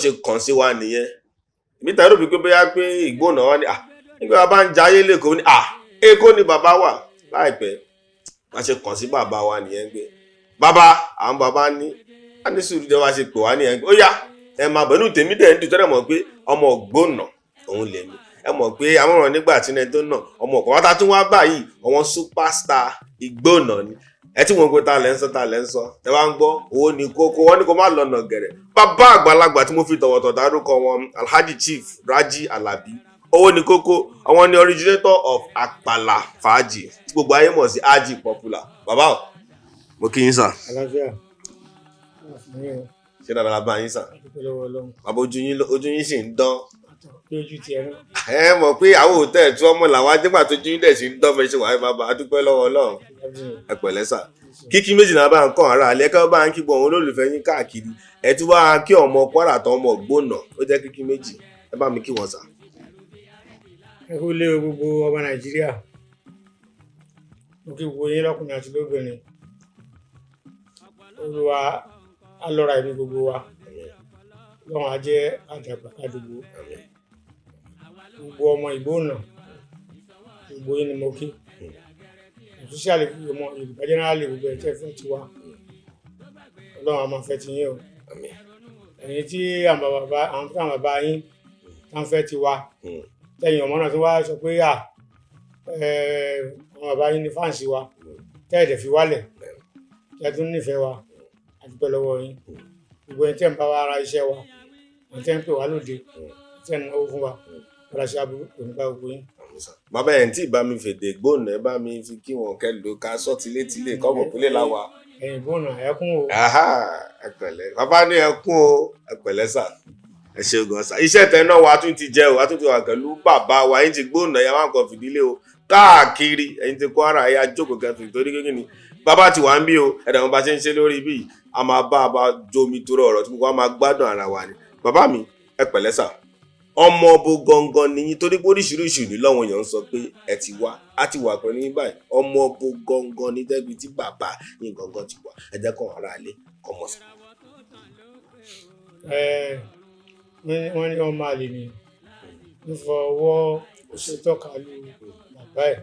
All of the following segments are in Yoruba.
Ṣe kàn sí wa nìyẹn. Èmi tàbí rò pé bóyá pé Ìgbónà wa ni à nígbà bàbá ń jayé lẹ́kọ̀ọ́ ni à Èkó ni bàbá wà. Láìpẹ́ wọ́n ṣe kàn sí bàbá wa nìyẹn pé bàbá, àwọn bàbá ní a ní sùúrù jẹ́. Wá ṣe pè wá nìyẹn pé ó yá, ẹ máa bọ̀. Inú tèmi dẹ̀ ń dùn tẹ́lẹ̀ mọ̀ pé ọmọ Ògbónà òun lèmi. Ẹ mọ̀ pé amọ̀ràn nígbà tí ẹni tó nà ọmọ ọ̀pọ̀ wátá tún wá báyìí, àwọn superstar Ìgbónà ni. Ẹ tí wọn pe ta lẹ́ ń sọ, ta lẹ́ ń sọ, ẹ wá ń gbọ́ owó ní kókó. Wọn ní kó má lọ́nà gẹ̀rẹ̀. Bàbá àgbàlagbà tí mo fi tọ̀wọ̀tọ̀ dárúkọ wọn, Alhaji Chief Raji Alabi Owó ní Kókó, àwọn ni originator of Àpàlà Fàájì tí gbogbo ayé mọ̀ sí Aji Popular. Bàbá o, mo kí yín sà. Àlàáfíà wà fún yín o. Ṣé dáadáa la bá yín sà? Dúpẹ́ lọ́wọ́ Ọlọ́run. Bàbá, ojú yín sì ń dán. Àtọ̀ pé ojú tiẹ̀ náà. Ẹ mọ̀ pé àwọn òtẹ́ẹ̀ tí wọ́n mọ̀ làwọn adégbà tó jú yín dẹ̀ sí ń dán. Fẹ́ ṣe wàá bàbá, a dúpẹ́ lọ́wọ́ Ọlọ́run. Ẹ pẹ̀lẹ́ sà. Kíkí méjì náà bá ń kọ́ ara àlẹ́ kí wọ́n bá ń kí gbọ́ òun olólùfẹ́ yín káàkiri. Ẹ tún wá kí ọmọ Kwara tó ọmọ Ògbónà, ó jẹ́ kíkí méjì. Ẹ bá mi kí wọn sà. Ẹ kú lé o, gbogbo ọmọ Nàìjíríà. Mo kí gbogbo yín lọ́kùnrin àti lóbìnrin. Olúwa á lọ́ra ẹ̀mí gbogbo wa lọ́wọ́n, á jẹ́ àdàgbà kádùgbò. Gbogbo ọmọ Ìgbónà, gbogbo yín ni mo kí, especially ọmọ Yorùbá generally, gbogbo ẹ̀ tẹ́ fẹ́ tiwa, Ọlọ́run á máa fẹ́ ti yín o. Ẹ̀yin tí àwọn bàbá yín tá ń fẹ́ tiwa, tẹ̀yìn ọmọ náà tó wá sọ pé à àwọn bàbá yín ní fans wa, tẹ́ẹ̀dẹ̀ fi wálẹ̀, tẹ́ tún nífẹ̀ẹ́ wa, a dúpẹ́ lọ́wọ́ yín. Gbogbo ẹni tẹ́ ń bá wa ra iṣẹ́ wa, ẹni tẹ́ ń pè wá lóde, tẹ́ ń náwó fún wa, padà sí aburú kò ní bá gbogbo yín. Bàbá ẹ̀ ń tí ì bá mi fèdè gbóònà, ẹ bá mi fi kí wọn kẹ́ ló ká sọ tilétilé kọ́mọ̀ pínlẹ̀ láwa. Ẹ̀yin Ìgbónà, ẹkún o. Aha, ẹ pẹ̀lẹ́. Bàbá ní ẹkún o. Ẹ pẹ̀lẹ́ sà, ẹ ṣe gan sà. Iṣẹ́ tẹ náà wa tún ti jẹ o. A tún ti wà pẹ̀lú bàbá wa. Ẹ̀yin ti Gbóònà, ẹ̀yà wà nǹkan fìdílé o káàkiri. Ẹ̀yin ti Kwara, ẹ̀yà jókòó kẹfì torí kékeré ni bàbá ti wà ń bí o. Ẹ̀dá wọn bá ṣe ń ṣe lórí bí a máa bá a bá jomi tó ọ̀rọ̀ tí gbogbo wa máa gbádùn ara wa ni. Bàbá mi, ẹ pẹ̀lẹ́ sà. Ọmọ ọbọ gangan nìyí, torí pé oríṣiríṣi ìlú lọ́wọ́ èèyàn ń sọ pé ẹ ti wá, á ti wà pẹ̀lú yín báyìí. Ọmọ ọbọ gangan ní tẹ́bi tí bàbá yín gangan ti wà. Ẹ jẹ́ kọ́ ara ilé kọ́ mọ̀ sí. Ẹ wọ́n ní ọmọ àlè ni ń fọwọ́ ṣe tọ́ka lu bàbá ẹ̀.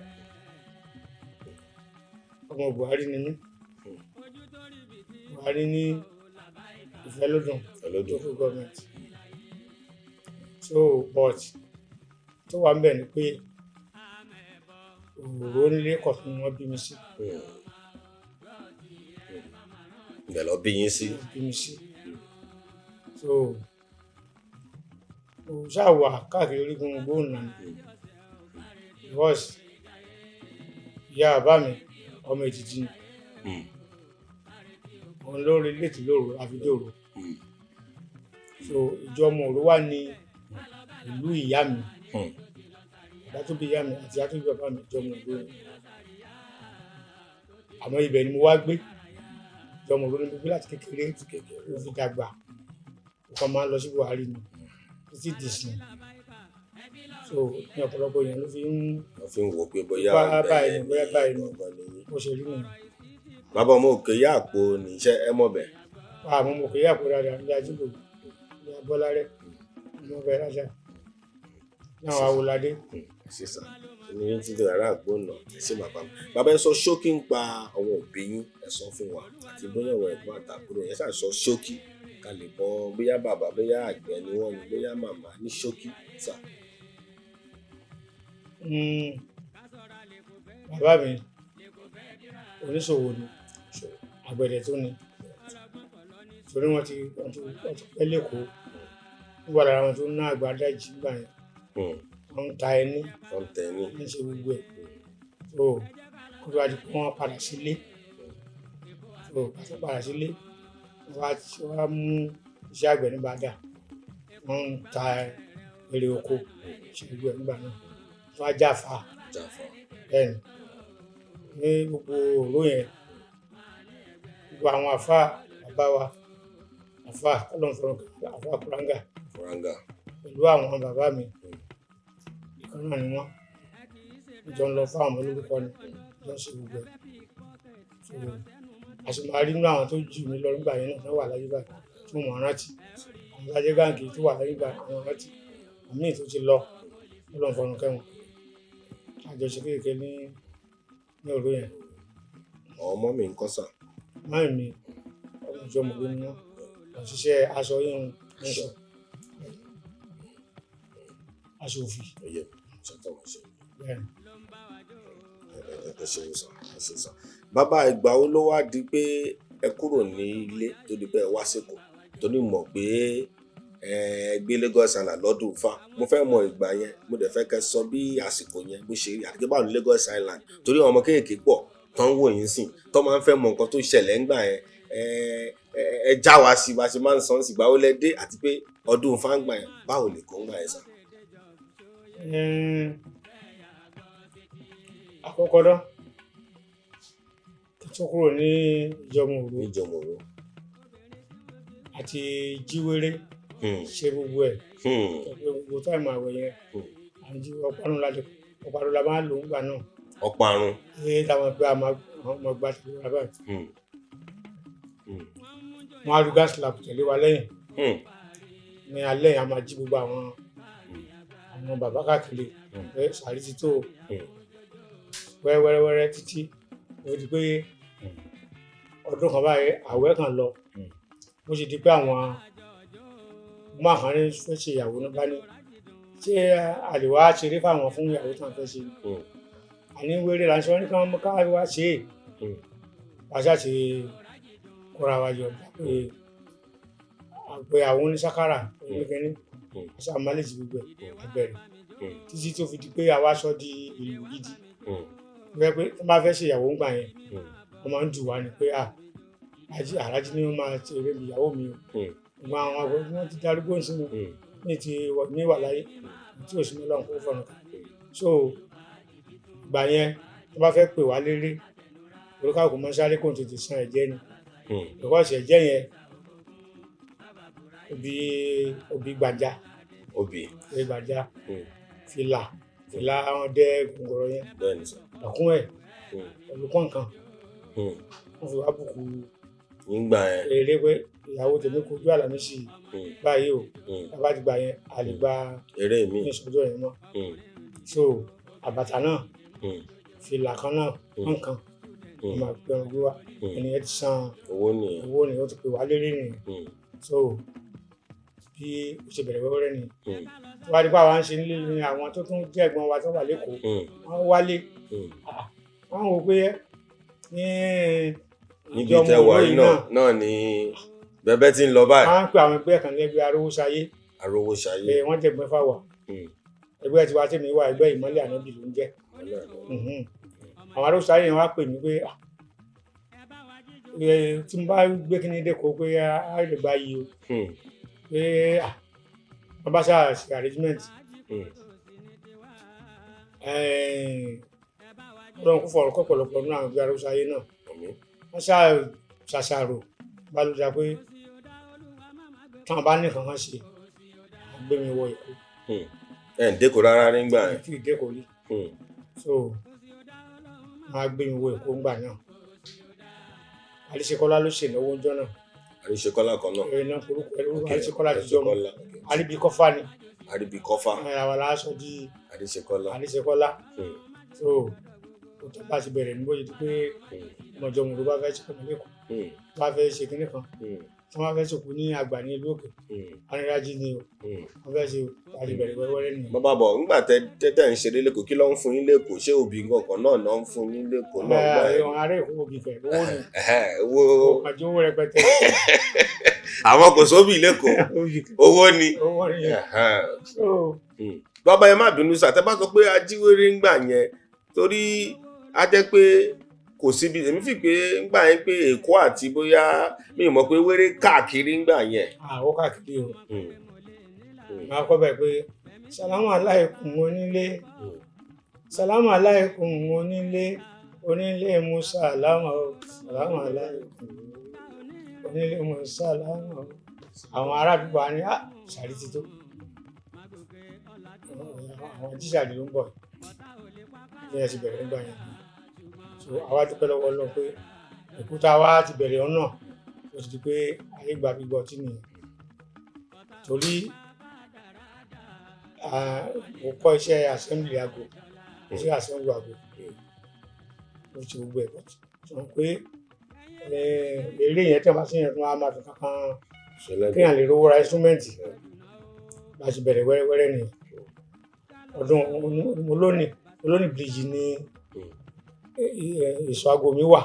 Ọmọ Buhari ni mí. Buhari ní Ìfẹ́lódùn Ìfẹ́lódùn. Local government. So but tó wà ń bẹ̀ ni pé Òró nílé kọ̀tún ni wọ́n bí mi sí. Ibẹ̀ lọ bí yín sí. Wọ́n bí mi sí. So mo ṣáà wà káàkiri orígun Ìgbónà ni, because ìyá bàbá mi, ọmọ Èkìtì ni. Òun ló relate lóru àfi dòru. So ìjọ ọmọ Òró wà ní ìlú ìyá mi. Bàbá tó bí ìyá mi àti ìyá tó bí bàbá mi, ìjọ ọmọ Òró ni. Àmọ́ ibẹ̀ ni mo wá gbé. Ìjọ ọmọ Òró ni mo gbé láti kékeré mo fi dàgbà. Mo kàn máa ń lọ sí Buhari ni títí dìsìn. So ní ọ̀pọ̀lọpọ̀ èèyàn ló fi ń Wọ́n fi ń wò pé bóyá bá ibẹ̀ báyìí ni, bóyá báyìí ni. Gangan ni yín. Bó ṣe rí nìyẹn. Bàbá, ọmọ òkè yá àpò níṣẹ́ ẹ mọ̀ bẹ̀. Àmọ́ mo kì í yàpò dáadáa ní Ajígbò ní Abọ́lárẹ́, mo bẹ̀ dáadáa ní àwọn Awoládé. Ẹ ṣe sà ní yín ti dèrò ará Àgbọ̀nà. Ẹ ṣe bàbá mi. Bàbá, ẹ sọ ṣókí ń pa àwọn òbí yín. Ẹ sọ fún wa àti bóyá àwọn ẹ̀gbọ́n àtàbúrò yẹn ṣáà sọ ṣókí ká lè mọ̀ bóyá bàbá, bóyá àgbẹ̀ ni wọ́n ni, bóyá màmá, ní ṣókí sà. Bàbá mi oníṣòwò ni, àgbẹ̀dẹ tó ni, torí wọ́n ti pẹ́ lẹ́kọ̀ọ́ nígbà lára wọn tó ná àgbà dájì nígbà yẹn. Wọ́n ń ta ẹní. Wọ́n ń tẹ ní. Wọ́n ń ṣe gbogbo ẹ̀. So kó tó wá di pé wọ́n padà sílé, so pàṣẹ padà sílé, wọ́n wá mú iṣẹ́ àgbẹ̀ ní bàdà. Wọ́n ń ta èrè oko, ṣe gbogbo ẹ̀ nígbà náà. Wọ́n á jáfa. Jáfa. Bẹ́ẹ̀ ni, ní gbogbo òró yẹn, gbogbo àwọn àfa bàbá wa, àfa kọ́lọ́n fọ̀rọ̀, àfa Kúráńgà. Fúráńgà. Pẹ̀lú àwọn bàbá mi, ìkan náà ni wọ́n jọ ń lọ fún àwọn olórúkọ ni, jọ ń ṣe gbogbo ẹ̀. So a sì máa rí nínú àwọn tó jù mí lọ nígbà yẹn náà wà láyé báyìí tí mo mọ̀ rántí àwọn Àwọn ajé gáǹgì tó wà lẹ́yìn ìgbà àwọn rántí àmì tó ti lọ Ọlọ́run fọ̀run kẹ́wọn. Àjọṣe kékeré ní òru yẹn. Àwọn ọmọ mi ń kọ́ sà. Máì mi ọmọ ìjọ mọ̀lú ni wọ́n òṣìṣẹ́ aṣọ híhun aṣọ aṣọ òfì. Oyè ṣètò wọn ṣe. Bẹ́ẹ̀. Ẹ ṣeun sà, ẹ ṣeun sà. Bàbá, ìgbà wo ló wá di pé ẹ kúrò ní ilé tó di pé ẹ wá sÉkòó? Torí mọ̀ pé ẹ gbé Lagos Island lọ́dún Ifá. Mo fẹ́ mọ ìgbà yẹn, mo dẹ̀ fẹ́ kẹ́ sọ bí àsìkò yẹn bó ṣe rí àti pé báwo ní Lagos Island, torí àwọn ọmọ kéékèèké pọ̀ tó ń wò yín sìn tó máa ń fẹ́ mọ nǹkan tó ṣẹlẹ̀ ńgbà yẹn. Ẹ já wa sí bá ṣe máa ń sọ ń sì gbà ó lẹ dé àti pé ọdún Ifá ń gbà yẹn, báwo lè kó ń gbà yẹn sà? Àkọ́kọ́ náà, kí tó kúrò ní Ìjọmọ-Òru Níjọmọ-Òru àti jíwéré ṣe gbogbo ẹ̀ pé gbogbo táìmù àwẹ̀ yẹn à ń jí ọparun láti ọparun la máa ń lò ń gbà náà. Ọparun. Ṣé táwọn pé a máa ọmọ gba tẹ̀lé wa báyìí. Wọ́n á lu gáàsì làpù tẹ̀lé wa lẹ́yìn. Ní alẹ́ yẹn a máa jí gbogbo àwọn bàbá káàkiri pé sàrí ti tó o. Wẹ́rẹ́wẹ́rẹ́ títí ó di pé ọdún kan báyìí àwẹ̀ kan lọ. Bó ṣe di pé àwọn máa kan ní fẹ́ ṣe ìyàwó náà bá ní ṣé àlè wá ṣeré fáwọn fún ìyàwó tí wọ́n fẹ́ ṣe ni. Àní wéré là ń ṣe, wọ́n ní káwọn ká wá ṣe é. Wàá ṣàṣe kóra wa yọ pé àpè àwọn oníṣàkárà oníkẹ́ni àṣà àmàlẹ́jì gbogbo ẹ̀ àbẹ̀rẹ̀ títí tó fi di pé àwa aṣọ di ìlú gidi. Wọ́n pé tí wọ́n bá fẹ́ ṣe ìyàwó ńgbà yẹn, wọ́n máa ń dù wá ni pé à àrájí ni wọ́n máa ṣe eré mi ìyàwó mi o. Ìgbà àwọn àgbẹ̀ wọ́n ti darúgbó ń sinmi ní ti ní wà láyé tí ò sí ní Ọlọ́run kó fọ̀nà kan. So ìgbà yẹn tí wọ́n bá fẹ́ pè wá léré, oríkàkùn mọ́ sáré kò tètè san ẹ̀jẹ̀ ni. Because ẹ̀jẹ̀ yẹn obì gbàjà. Obì. Obì gbàjà, fìlà àwọn dẹ gòngòrò yẹn. Bẹ́ẹ̀ni sà. Ẹ̀kún ẹ̀ pẹ̀lú kọ̀ọ̀kan. Wọ́n fi wá bùkún nígbà yẹn. Eré pé ìyàwó tèmi kojú Àlàmísì báyìí o. Bàbá ti gbà yẹn, a lè gba eré mi ní ìṣojú yẹn mọ́. So àbàtà náà, fìlà kan náà, nǹkan wọ́n máa gbé ọ̀run gbé wá. Ẹni yẹn ti san owó nìyẹn. Owó nìyẹn, ó ti pè wá léré nìyẹn. So bí ó ṣe bẹ̀rẹ̀ wẹ́wẹ́rẹ́ nìyẹn. Tó bá di pé àwa ń ṣe nílé ni àwọn tó tún jẹ́ ẹ̀gbọ́n wa tó wà lÉkòó wọ́n wálé. Wọ́n wò pé ní níbi tẹ wà yìí náà ni bẹbẹ tí ń lọ báyìí. Wọ́n á ń pè àwọn ẹgbẹ́ kan lẹ́gbẹ́ Arówóṣayé. Arówóṣayé. Pé wọ́n jẹ́ ẹgbẹ́ fáwà. Ẹgbẹ́ tiwa tèmi wà, ẹgbẹ́ Ìmọ́lẹ̀ Ànábì ló ń jẹ́. Àwọn Arówóṣayé yẹn wá pè mí pé tí mo bá gbé kíní dÉkòó pé á lè gba iyì o. Pé wọ́n bá ṣáà ṣe arrangement. Ọlọ́run kò fọ̀rọ̀ kọ́pọ̀lọpọ̀ nínú àwọn ẹgbẹ́ Arówóṣayé náà. Wọ́n ṣáà ṣàṣàrò bá ló dá pé táwọn bá ní kankan ṣe, àwọn gbé mi wọ Èkó. Ẹ ń dÉkòó rárá nígbà yẹn? Tí ì dÉkòó rí. So wọ́n á gbé mi wọ Èkó ńgbà náà. Àríṣekọ́lá ló ṣènáwó ńjọ́ náà. Àríṣekọ́lá kan náà. Ẹ náà orúkọ ẹ lórúkọ Àríṣekọ́lá ti jọ mọ́. Àríbíkọ́fà ni. Àríbíkọ́fà. Àwa la sọ di Àríṣekọ́lá. Àríṣekọ́lá. So ó tó bá ti bẹ̀rẹ̀ ní bóyá pé ọmọjọ́ mo ló bá fẹ́ ṣe kọ́mọ lÉkòó, bá fẹ́ ṣe kinní kan, tí wọ́n fẹ́ sòkú ní àgbà ní ìlú òkè, arìnrìnàjò ni o wọ́n fẹ́ ṣe àti bẹ̀rẹ̀ wẹ́rẹ́wẹ́rẹ́ nìyẹn. Bàbá bọ̀, ńgbà tẹ tẹ́ ń ṣeré lÉkòó, kí ló ń fún yín lÉkòó? Ṣé òbí nǹkan náà náà ń fún yín lÉkòó náà gbà yẹn? Àwọn ará Èkó òbí kẹ̀ owó ni. Owó. Àjọ owó rẹpẹtẹ. Àwọn kò sóbì lÉkòó, owó ni. Owó ni. Bàbá, ẹ má bínú sà, tẹ bá sọ pé ajíwèrè ńgbà yẹn, torí á jẹ́ pé kò síbi èmi fi pé ńgbà yẹn pé Èkó àti bóyá mi ò mọ̀ pé wéré káàkiri ńgbà yẹn. Àwọn káàkiri o. Máa kọ́ bẹ̀ pé salamu aláìkùm onílé, salamu aláìkùm onílé, onílé musa aláwọ̀ o, salamu aláìkùm onílé musa aláwọ̀ o. Àwọn ará àdúgbò wa ní sàrí ti tó, àwọn jísàrí ló ń bọ̀ bí ẹ ti bẹ̀rẹ̀ nígbà yẹn. So àwa dúpẹ́ lọ́wọ́ Ọlọ́run pé òkúta wa ti bẹ̀rẹ̀ ọ̀nà, ó ti di pé ayé gba gbígbọ́ ọtí nìyẹn. Torí mo kọ́ iṣẹ́ assembly aago, iṣẹ́ assembly aago, mo ti gbogbo ẹ̀, but sọ pé eré yẹn tí wọ́n bá sí yẹn tí wọ́n á máa fi kankan Ṣẹlẹ̀. Kéèyàn lè rówó ra instrument. Bá a ṣe bẹ̀rẹ̀ wẹ́rẹ́wẹ́rẹ́ nìyẹn. Ọdún olónìí bíríjì ní ìsọ̀ aago mi wà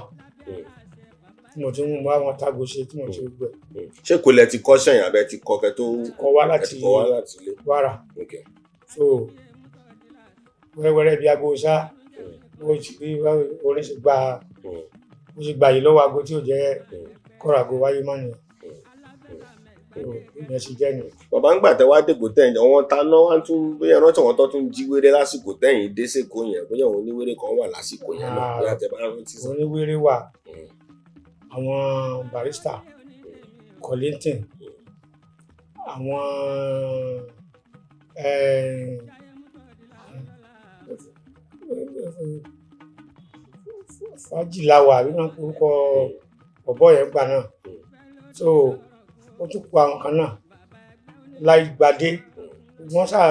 tí mo ti ń mú àwọn tágo ṣe, tí mo ti gbogbo ẹ̀. Ṣé kò lẹ ti kọ́ sẹ́yìn abẹ́ ti kọ́ kẹ́ tó Kọ́ wá ẹ láti ti kọ́ wá láti ilé? Kwara. So wẹ́rẹ́wẹ́rẹ́ bí aago ṣá, bó ti bí orin ṣe gba bó ṣe gbà yìí lọ́wọ́ aago tí ò jẹ́ kọ́ra aago wáyé mọ́ nìyẹn. So ìyẹn ṣe jẹ́ nìyẹn. Bàbá, ń gbà tẹ wá dègbò tẹ̀yìn, àwọn ta náà wá tún, bóyá rántí àwọn tó tún jí wéré lásìkò tẹ̀yìn dé sèkó yẹn, bóyá àwọn oníwéré kan wà lásìkò yẹn náà, bóyá tẹ bá rántí sí. Oníwéré wà, àwọn Barrister, Kollington, àwọn Fájìláwà àbí wọn orúkọ ọ̀bọ yẹn gbà náà. So ó tún kó àwọn kan náà láì gbadé, wọ́n ṣáà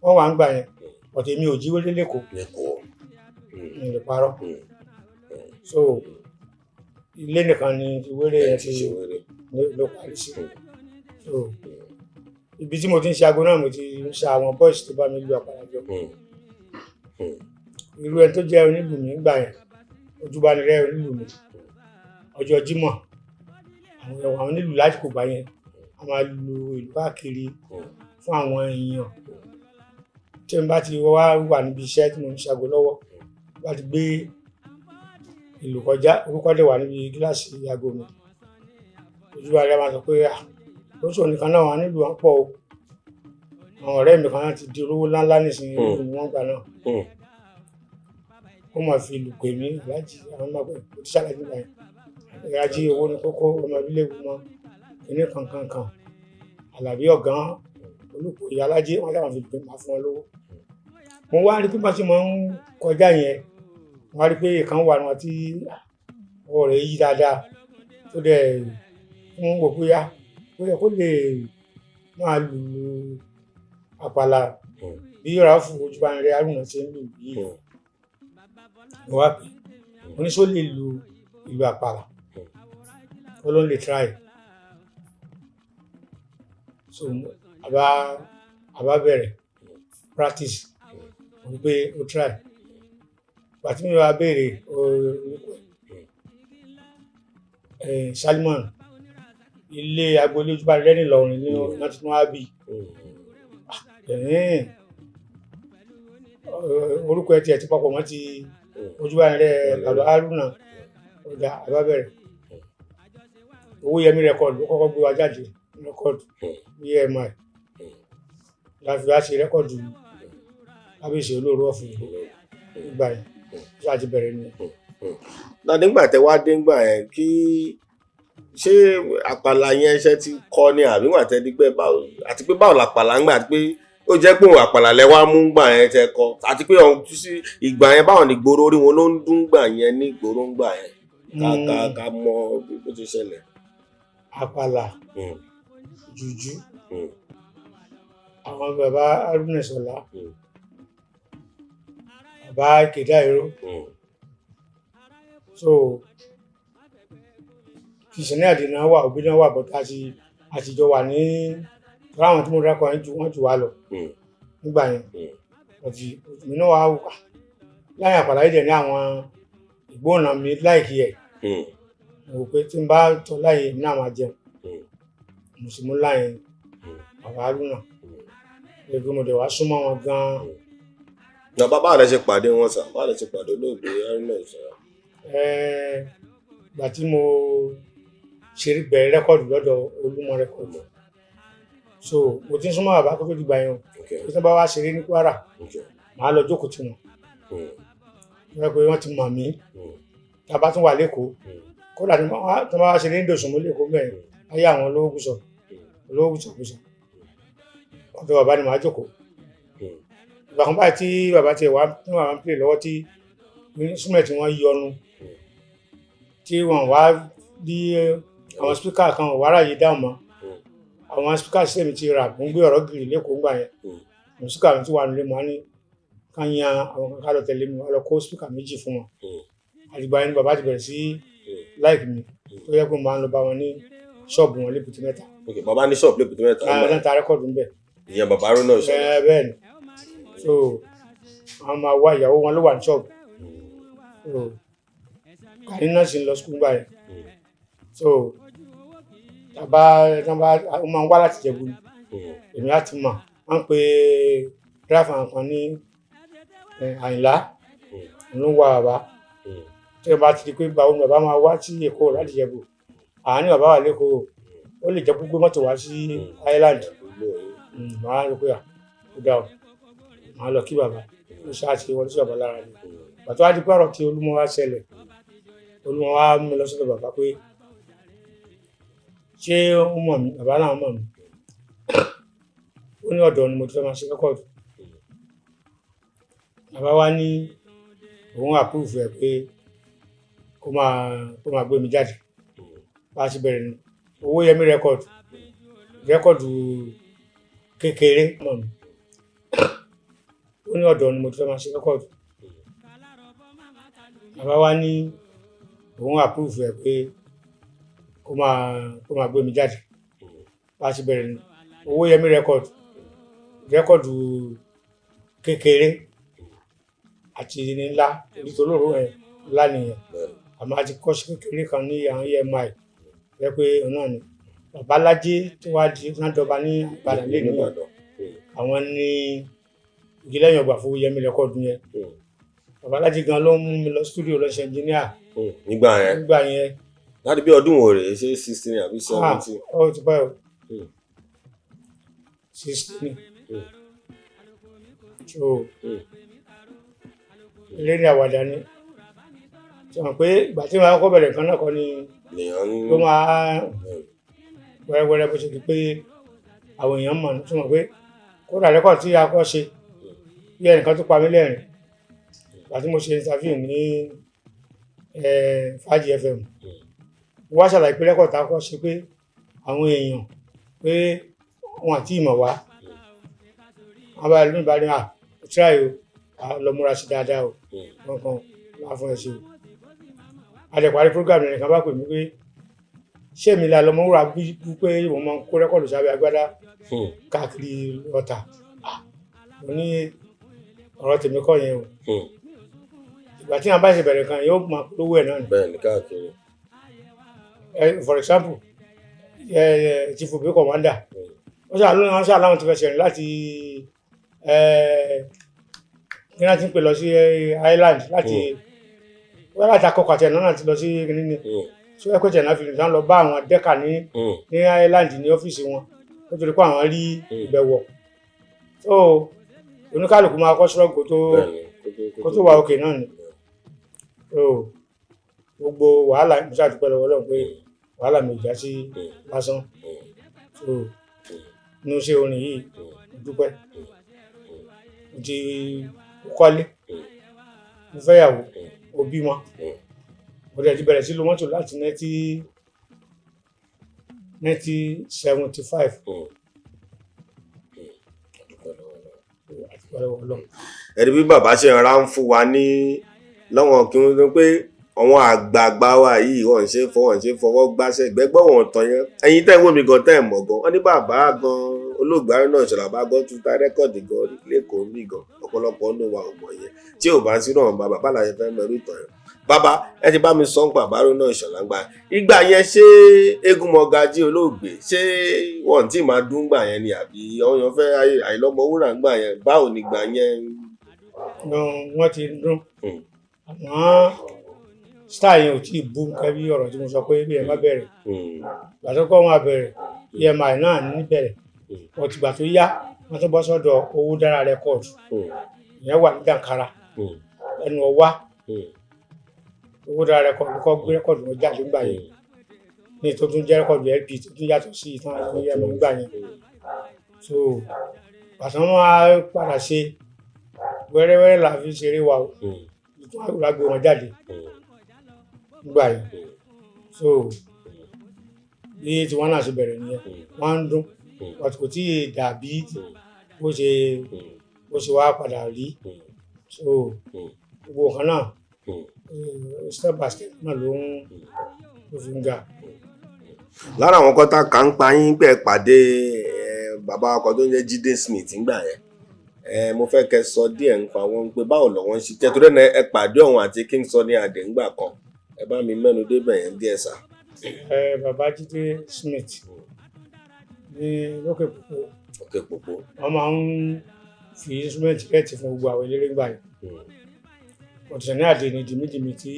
wọ́n wà ń gbà yẹn, but èmi ò jí wéré lẹ́kọ̀ọ́. Lẹ́kọ̀ọ́. Mi ò lè parọ́. So ilé nìkan ni ti wéré yẹn ti ti ṣe wéré. Ló parí sí. So ibi tí mo ti ń ṣe aago náà, mo ti ń ṣe àwọn boys tó bá mi lu àpàlà jọ. Irú ẹni tó jẹ́ onílù mi gbà yẹn, Ojúbánirẹ́ onílù mi, ọjọ́ Jímọ̀, àwọn onílù lásìkò gbà yẹn, a máa lu ìlú káàkiri fún àwọn èèyàn. Tí n bá ti wá wà níbi iṣẹ́ tí mo ń ṣaago lọ́wọ́, bá ti gbé ìlú kọjá, orúkọ dẹ̀ wà níbi gíláàsì aago mi, Ojúbánirẹ́ máa sọ pé, "Ah, oṣù nìkan náà wà nílùú wọn pọ̀ o." Àwọn ọ̀rẹ́ mi kan náà ti di olówó ńláńlá nísìnyí, ìlú ni wọ́n gbà náà. Ó máa fi ìlú pè mí, "Aláàjì," àwọn máa pè, ó ti ṣàlàyé nígbà yẹn, "Aláàjì, owó ní kókó, ọmọ ìbílẹ̀ mọ kíní kankan kan, Àlàbí ọ̀gán olùkọ́ ìyá alájí." Wọn sábà fi ìlú pè máa fún wọn lówó. Mo wá rí pé bá ṣe máa ń kọjá yẹn, mo wá rí pé ìkan wà wọn tí ọwọ́ rẹ̀ yí dáadáa, tó dẹ̀ ń wò bóyá bóyá kó lè máa lùlù àpàlà bí Ràúfù Ojúbánirẹ́ Haruna ṣe ń lù yìí. Mo wá pè, mo ní sọ lè lu ìlú àpàlà? Ó ló ń lè try. So àbá bẹ̀rẹ̀ practice. Mo rí pé ó try. Ìgbà tí mi wá béèrè orúkọ ẹ̀, Salmon, ilé agboolé Ojúbánirẹ́ n'Ìlọrin ní wọ́n ti tún wá bí. Ẹ̀hẹ́n. Orúkọ ẹ̀ tiẹ̀ ti papọ̀ mọ́ ti Ojúbánirẹ́ bàbá Haruna. Ọjà àbá bẹ̀rẹ̀. Owóyẹmí Record ló kọ́kọ́ gbé wa jáde, record EMI la fi wá ṣe record Kábíyèsí Olóoru ọ̀fìn ìlú ìgbà yẹn. Bí a ti bẹ̀rẹ̀ nìyẹn. Náà nígbà tẹ wá dé ńgbà yẹn, kí ṣé àpàlà yẹn ṣe ti kọ́ ni, àbí wà tẹ di pé báwo, àti pé báwo làpàlà ń gbà, àti pé ó jẹ́ pé òun àpàlà lẹ wá mú gbà yẹn tẹ kọ, àti pé ọ̀hún tún sí ìgbà yẹn, báwo ni ìgboro orí wọn ló ń dún gbà yẹn ní ìgboro ń gbà yẹn, ká mọ bí ó ti ṣẹlẹ̀? Àpàlà, jùjú, àwọn bàbá Haruna Ìṣọ̀lá, bàbá Kèdá Ìró. So Kìsìnì àdínà wà, òbí náà wà, bọ́tà àti àtijọ́ wà ní tọ́lá. Àwọn tí mo dákọ̀ yẹn ju wọ́n jù wá lọ nígbà yẹn. Ọtí mi náà wà wà láyé àpàlà yìí dẹ̀ ní àwọn ìgbóhùn mi láìkí ẹ̀. Mo rò pé tí n bá tọ́ láyé, èmi náà máa jẹun. Mo sì mú láyé bàbá Haruna, ẹgbẹ́ mo dẹ̀ wá súnmọ́ wọn gan-an. Bàbá, báwo lẹ ṣe pàdé wọn sà? Báwo lẹ ṣe pàdé olóògbé Haruna Ìṣọ̀lá? Ìgbà tí mo ṣe bẹ̀rẹ̀ record lọ́dọ̀ Olúmọ Record, so mo ti ń súnmọ́ bàbá kó tó dìgbà yẹn o. Bí wọ́n bá wá ṣeré ní Kwara, màá lọ jókòó tì wọ́n. Wọ́n pé wọ́n ti mọ̀ mí. Tá a bá tún wà lẹ́kọ̀ọ́, kódà tí wọ́n bá wá ṣeré ní Dòsùnmú lẹ́kọ̀ọ́ mẹ́rin ayé, àwọn olówó gùsọ̀, olówó gùsọ̀ gùsọ̀, ọ̀dọ̀ bàbá ni màá jókòó. Ìgbà kan báyìí tí bàbá tiẹ̀ wá, tí wọ́n ń pè lọ́wọ́, tí instrument wọn yọnu, tí wọ́n wá rí àwọn speaker kan wà ráàyè dáhùn mọ́. Àwọn speaker system ti rà, mo ń gbé ọ̀rọ̀ gírì lẹ́kọ̀ọ́ ńgbà yẹn. Àwọn speaker mi ti wà nílé, mo á ní ká yan àwọn kan ká lọ tẹ̀lé mi, wá lọ kó speaker méjì fún wọn. Àdìgbà yẹn ni bàbá ti bẹ̀rẹ̀ sí like mi, tó yẹ kó máa ń lọ bá wọn ní ṣọ́ọ̀bù wọn lÉbùté Mẹ́ta. Ok, bàbá ní ṣọ́ọ̀bù lÉbùté Mẹ́ta? Láwọn náà ta record ńbẹ̀. Ìyẹn bàbá Haruna Ìṣọ̀lá? Ẹ bẹ́ẹ̀ ni. So àwọn máa wá, ìyàwó wọn ló wà ní ṣọ́ọ̀bù. So Gani náà sì ń lọ school gbà yẹn. So tàbá tàbá ó máa ń wá láti Ìjẹ̀bú ni. Èmi á ti mọ̀, wọ́n ń pe driver kan ní Àyìnlá ló ń wá bàbá. Tí wọ́n bá ti di pé báwo ni bàbá máa wá sí Èkó láti Ìjẹ̀bú, àá ní bàbá wà lẹ́kọ̀ọ́, ó lè jẹ́ gbogbo mọ́tò wá sí Island. Màá rò pé à ó dà o, màá lọ kí bàbá. Ó ṣáà ti wọlé sí bàbá lára ni. Pàtó wá di pé ọ̀rọ̀ tí Olúmọ wá ṣẹlẹ̀, Olúmọ wá mú mi lọ sọ́dọ̀ bàbá pé ṣé ó mọ̀ mí. Bàbá náà mọ̀ mí. Ó ní ọ̀dọ̀ ni mo ti fẹ́ máa ṣe record. Bàbá wa ní òun approve ẹ̀ pé kó máa gbé mi jáde. Bá a ṣe bẹ̀rẹ̀ ní Owóyẹmí record, record kékeré mọ̀ mí. Ó ní ọ̀dọ̀ ni mo ti fẹ́ máa ṣe record. Bàbá wa ní òun approve ẹ̀ pé kó máa gbé mi jáde. Bá a ṣe bẹ̀rẹ̀ ní Owóyẹmí record, record kékeré àti ní ńlá, torí tolóró ẹ̀ ńlá nìyẹn. Àmọ́ a ti kọ́ sí kékeré kan ní àwọn EMI rẹ pé òun náà ni Babalájé tó wá di náà dọba ní Ìbàdàn lé ní. Ìbàdàn. Àwọn ní ìdílẹ́yìn ọgbà fún Owóyẹmí record yẹn. Babalájé gan ló ń mú mi lọ studio lọ ṣe engineer. Nígbà yẹn? Nígbà yẹn. Láti bí ọdún wo rèé? Ṣé 16 àbí 17? Ó ti pẹ́ o. 16. So eré ní àwàdà ni sọ pé ìgbà tí màá kọ́ bẹ̀rẹ̀ nǹkan náà kọ́ ni lèèyàn ń ló máa wẹ́rẹ́wẹ́rẹ́ bó ṣe di pé àwọn èèyàn mọ̀ ní túmọ̀ pé kódà record tí a kọ́ ṣe bí ẹnìkan tó pa mí lẹ́rìn ìgbà tí mo ṣe interview ní Fàájì FM, mo wá ṣàlàyé pé record tá a kọ́ ṣe pé àwọn èèyàn pé wọn àti ìmọ̀ wá wọn bá lóyún bá ní à try o, à lọ múra sí dáadáa o. Wọn kàn wá fún ẹ ṣe o. Àdẹ̀parí program, nìkan bá pè mí pé ṣé èmi la lọmọ wúrà bí pé wọ́n máa ń kó record sábẹ́ agbádá káàkiri ọ̀tà. Mo ní ọ̀rọ̀ tèmi kọ́ yẹn o. Ìgbà tí wọn bá ṣe bẹ̀rẹ̀ kan yóò máa polówó ẹ̀ náà ni. Bẹ́ẹ̀ ni, káàkiri. For example, Chief Obi Commander, wọ́n ṣáà láwọn ti fẹsẹ̀ rìn láti kí wọ́n ti ń pè lọ sí Island, láti wọ́n láti akọkọ̀ àti ẹ̀nà náà ti lọ sí kíní ni. So ẹ̀kọ́ tẹ̀ náà fi lè lọ bá àwọn dẹ́ka ní Island ní ọ́fíìsì wọn nítorí pé àwọn rí ìbẹ̀wọ̀. So oníkálukú máa kọ́ ṣọ́ọ̀gù tó Bẹ́ẹ̀ ni kó tó wà òkè náà ni. So gbogbo wàhálà, mo ṣáà dúpẹ́ lọ́wọ́ Ọlọ́run pé wàhálà mi ò já sí lásán. So inú iṣẹ́ orin yìí, mo dúpẹ́, mo ti kọ́lé, mo fẹ́yàwó, mo bímọ, mo dẹ̀ ti bẹ̀rẹ̀ sí lo mọ́tò láti 1975. Dúpẹ́ lọ́wọ́ Ọlọ́run. Àti lọ́wọ́ Ọlọ́run. Ẹni bí bàbá ṣe ń ra ń fún wa ní lọ́wọ́n kí wọ́n tó pé àwọn àgbààgbà wa yìí, wọ́n ń ṣe fọwọ́ gbáṣẹ́ gbẹ́gbọ́ wọn tán yẹn. Ẹ̀yin tẹ́ ń wò mí gan, tẹ́ ẹ̀ mọ̀ gan, wọ́n ní bàbá gan olóògbé Haruna Ìṣọ̀lá bá gan tún ta record gan lẹ́kọ̀ọ́ mí gan. Ọ̀pọ̀lọpọ̀ ọ̀nà wa ò mọ̀ yẹn. Tí ò bá sí náà, bàbá bá láyé fẹ́ mẹ́rù ìtàn yẹn. Bàbá, ẹ ti bá mi sọ ń pa bàbá Haruna Ìṣọ̀lá gbà ìgbà yẹn, ṣé eégún mọ̀gájí olóògbé, ṣé wọ́n ti máa dún gbà yẹn ni, àbí ọyàn fẹ́ àìlọ́mọ wúrà gbà yẹn? Báwo ni gbà yẹn? Wọ́n ti dún, àmọ́ style yẹn ò tí ì bú nǹkan bí ọ̀rọ̀ tí mo sọ pé bí ẹ má bẹ̀rẹ̀. Ìgbà tó kọ́ wọn bẹ̀rẹ̀, EMI náà ní bẹ̀rẹ̀. Ọ̀tìgbà tó yá, wọ́n tún bọ́ sọ́dọ̀ Owó Dára Record. Ìyẹn wà ní Jàǹkàrà ẹnu ọwá. Owó Dára Record kọ́ gbé record wọn jáde nígbà yẹn ní tó tún jẹ́ record LP tó tún yàtọ̀ sí ìtàn àti EMI nígbà yẹn. So pàṣẹ wọn á padà ṣe wẹ́rẹ́wẹ́rẹ́ là fi ṣeré wa o, ìtàn àgbà gbé wọn jáde nígbà yẹn. So bí tiwọn náà ṣe bẹ̀rẹ̀ nìyẹn, wọ́n ń dún. But kò tí ì dàbí bó ṣe wá padà rí. So gbogbo nǹkan náà, step by step náà ló fi ń ga. Lára àwọn kan tá a kà ń pa yín pé ẹ pàdé bàbá ọkọ tó ń jẹ́ Jídé Smith ńgbà yẹn, mo fẹ́ kẹ́ sọ díẹ̀ nípa wọn, pé báwo lọ́wọ́ ń ṣiṣẹ́, torí ẹ pàdé òun àti King Sunny Adé ńgbà kan. Ẹ bá mi mẹ́nu débẹ̀ yẹn díẹ̀ sá. Bàbá Jídé Smith ní lókè Pópó. Òkè Pópó. Wọ́n máa ń fi instrument rent fún gbogbo àwọn eléré ńgbà yẹn. Sunny Adé ní dìmídìmí tí